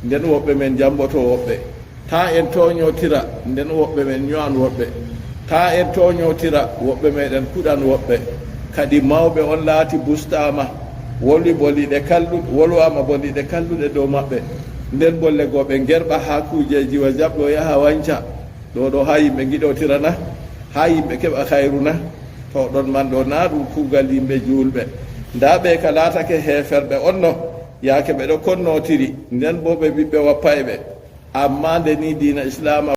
nden woɓɓe men njamboto woɓɓe. Taa en tooñootira, nden woɓɓe men nyo'an woɓɓe. Taa en tooñootira, woɓɓe meɗen kuɗan woɓɓe. Kadi mawɓe on laati bustaama, wolwi boliiɗe kalluɗe, wolwaama boliiɗe kalluɗe dow maɓɓe. Nden bolle goo ɓe ngerɓa haa kuujeeji wa jaɓɗo yaha wanca. Ɗo ɗo haa yimɓe ngiɗootira na? haa yimɓe keɓa khayru na? To ɗon man ɗo, na ɗum kuugal yimɓe juulɓe. Ndaa ɓe ka laatake heeferɓe on no, yaake ɓe ɗo konnootiri, nden boo ɓe ɓiɓɓe wappayɓe. Ammaa nde ni diina Islaama